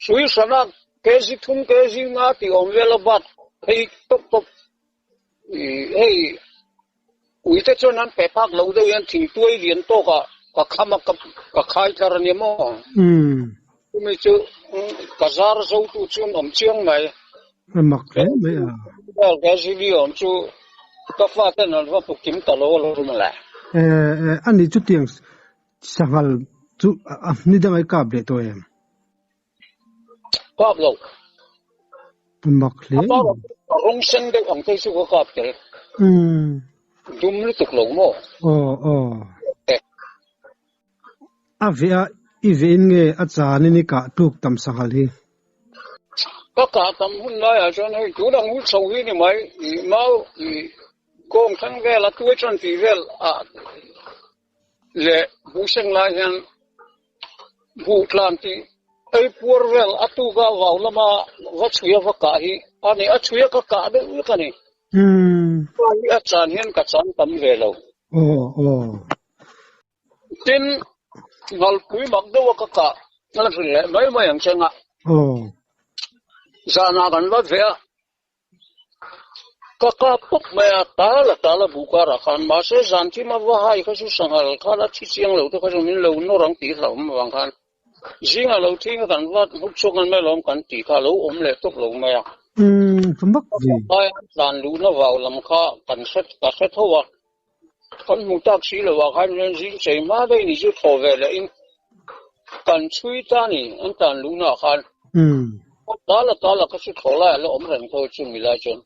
Hrui hrana kg thum kg nga tih awm vel a bat phei tawp tawp hei uite chuan an pe phak lo deuh hian thingtuai lian tawk ah ka kham a ka khai tlar a nia maw? Chumi chu ka zar zo tu chu an awm chiang mai. A mak hle mai a. Kg li awm chu ka fa ten an va hmu kim ta lo a lo rum le. A ni chutiang Sanghal chu a ni dang ai kap leh tawh em? Kap lo. A mak hle mai. A rawng sen deuh ang te chu ka kap tel. Dum lutuk lo maw? Aw aw. A veh a i veh in nge a chan in i kah tluk tam sanghal hi? Ka kah tam hun lai ah chuan hei tun ang hu chho hi ni mai i mau i kawng thleng vel a tuai tan tih vel ah leh buhseng lai hian buh tlan tih ei puar vel a tuka vau lama va chhui a va kah hi a ni. A chhui a ka kah deuh vek a ni. Hi a chan hian ka chan tam ve lo. Tin, ngalpui mak deuh a ka kah a hrilh leh mai mai ang che nga. Zanah kan va ve a. Ka kap pawp mai a, tal a tal a buh karah khan mahse zan thim a va hai kha chu sanghal khan a thi chiang lo te kha chu min lo nawr ang tih hlauhawm avang khan zingah lo thing a kan va hmuh chhuak ngan mai lawm kan tih kha a lo awm leh tawp lo mai a. Ka tlan luhna vau lam kha kan hre ka hre tho a, kan hmu tak si lo ah khan hian zing chei hma daih ni chu thaw ve leh in kan chhui ta ni an tlan luhna ah khan tal a tal a ka chu thaw lai a la awm reng tho chu mi lai chuan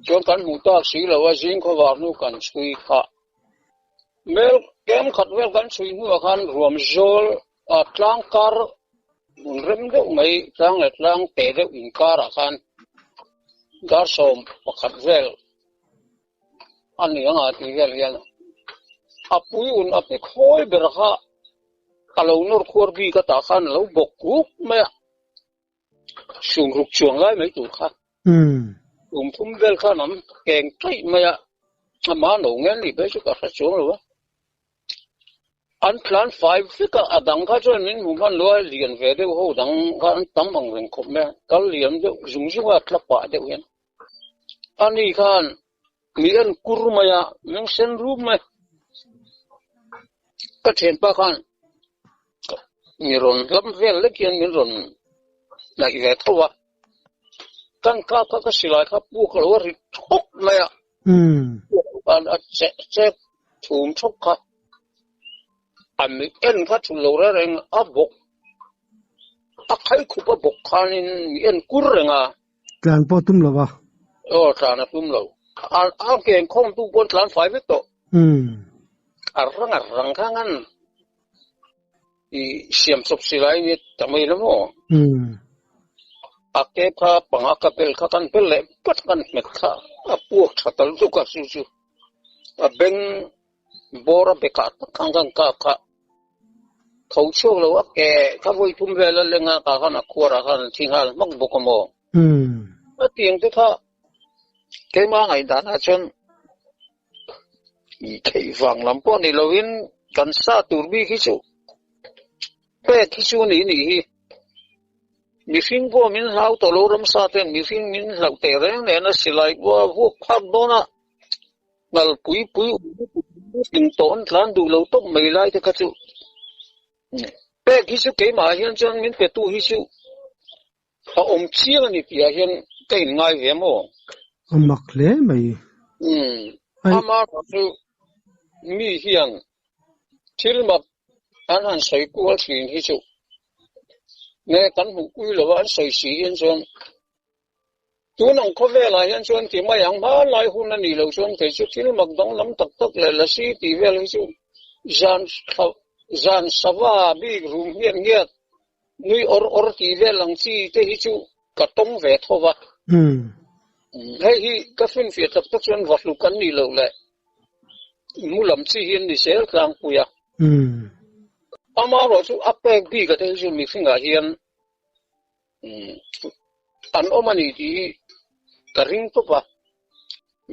chuan kan hmu tak si lo a zing khawvar hnu kan chhui kha mel kem khat vel kan chhui hnu ah khan ruam zawl a tlang kar hmun rem deuh mai tlang leh tlang te deuh inkar ah khan dar 11 vel A ni anga tih vel hian a pui un a pi khawi ber kha a lo nawr khuar bik a tah khan a lo bawk kuk mai a, sum ruk chuang lai mai tur kha kum thum vel khan an keng taih mai a, ama no ngen ni phei chu ka hre chuang lo a. An tlan fai vek a, a dang kha chuan min hmu hman lo a, lian ve deuh ho dang kha an tam ang reng khawp mai a, kal lian deuh zung zung a, tla pah deuh hian. Ani khan mi en kur mai a, meng sen rum mai. Ka thianpa khan mi rawn hlam vel lek hian min rawn hnaih ve tho a, kan kap kha ka silai kha puk lo a ri thawk mai a, a che chek thum thawk kha a mi en kha thul lo reng reng a bawk a khai khup a bawk khanin mi en kur reng a. Tlan pawh a tum lo a. Aw tlan a tum lo. A a keng khawm tu pawn tlan fai vek tawh. A rang a rang kha ngan i siam chawp si lai ni ta mai lo maw? A ke kha panga ka bel kha kan bel leh pat kan hmet kha a puak tha tal zuk a chu chu a beng bawr a bekah tak ang kan kap kha tho chhuak lo a ke kha vawi thum vel a leng a ka khan a khuar ah khan an thi nghal hmak bawk a maw? A tiang te kha keimah ngaihdan ah chuan i theih vang lam pawh ni lovin kan sa tur bik hi chu pek hi chu ni nih hi. Mihring pawh min hlau tawh lo ramsa ten mihring min hlauh teh reng nen a silai pawh a vuak phak dawn a, ngal pui pui in tawh an tlan duh lo tawp mai lai te kha chu pek hi chu keimah hian chuan min pe tu hi chu A awm chiang a ni tih ah hian ka in ngai ve maw? A mak hle mai. Umm, ama erawh chu mi hian thil mak an han sawi kual thin hi chu nge kan hmuh pui lo a an sawi si hian chuan tun ang khawvel ah hian chuan ti mai ang hmanlai hun a nih loh chuan kei chu thil mak danglam tak tak leh lasi tih vel hi chu zan zan sava bik rum ngiat ngiat Nui awr awr tih vel ang chi te hi chu ka tawng ve tho va. Hei hi ka finfiah tak tak chuan va hluk an nih loh leh mu lam chi hi an ni zel tlangpui a. Amaherawhchu a pek bik a te hi chu mihringah hian an awm a ni tih hi ka ring tawp a.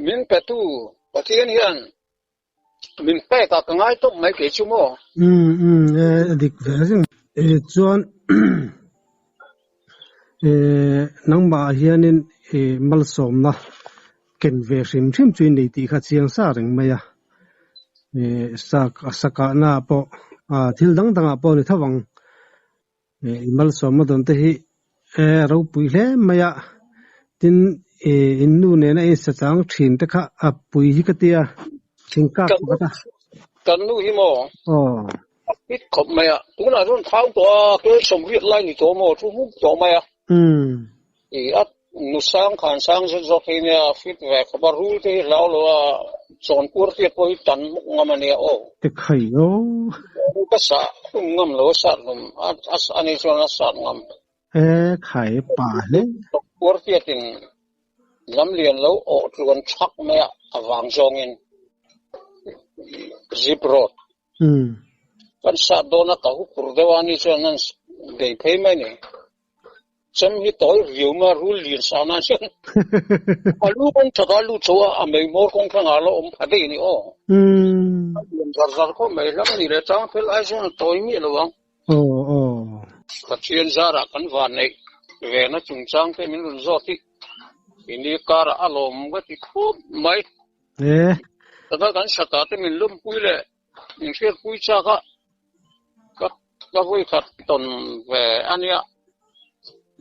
Min petu Pathian hian Min pek a ka ngai tawp mai kei chu maw? Umm umm e a dik ve reng. E chuan e nangmah ah hianin e malsawmna ken ve hrim hrim chu i nei tih kha chiang sa reng mai a. E sak a sakahna ah pawh a thil dang dangah pawh a ni tho ang. E i malsawmna dawn te hi e ropui hle mai a. Tin e in nu nena in sa chang thin te kha a pui hi ka tia thingkak pakhat a. Kan nu hi maw? Aw. A fit khawp mai a. Tunah chuan thau tawh a, kel sawmriat lai ni tawh maw thu hmuk tawh mai a. I a nu sang khan sang zet zawk hi nia fit ve khawp a, rul te hi hlau lo a, chawn puar tiat pawh hi tan hmuk ngam a nia aw. Te khai aw. Ka sah hlum ngam lo a sat hlum a, a ni chuan a sat ngam. E khai pa hle. Puar tiatin lamlian lo awh tluan thak mai a, a vang zawngin zip road. Kan sat dawn a ka huphur deuh a ni chuan an bei phei mai ni. Chem hi tawi riau mai a rul lian sa nan chuan a lu kawng that a lut chho a, a mei hmawr kawng thlangah a la awm pha daih a ni aw. A lian zar zar khawp mai hlam a ni leh chang fel ai chuan a tawi miah lo ang. Aw aw. Pathian zarah kan van neih ve na chungchang te min rawn zawt hi i ni karah a lawm ka ti khawp mai. E. Tuna kan sata te min lawmpui leh min hriatpui chak a, ka ka vawi khat tawn ve a nia.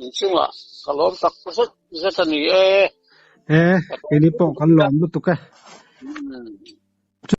Inchungah ka lawm tak zet zet a ni e. E, keini pawh kan lawm lutuk e.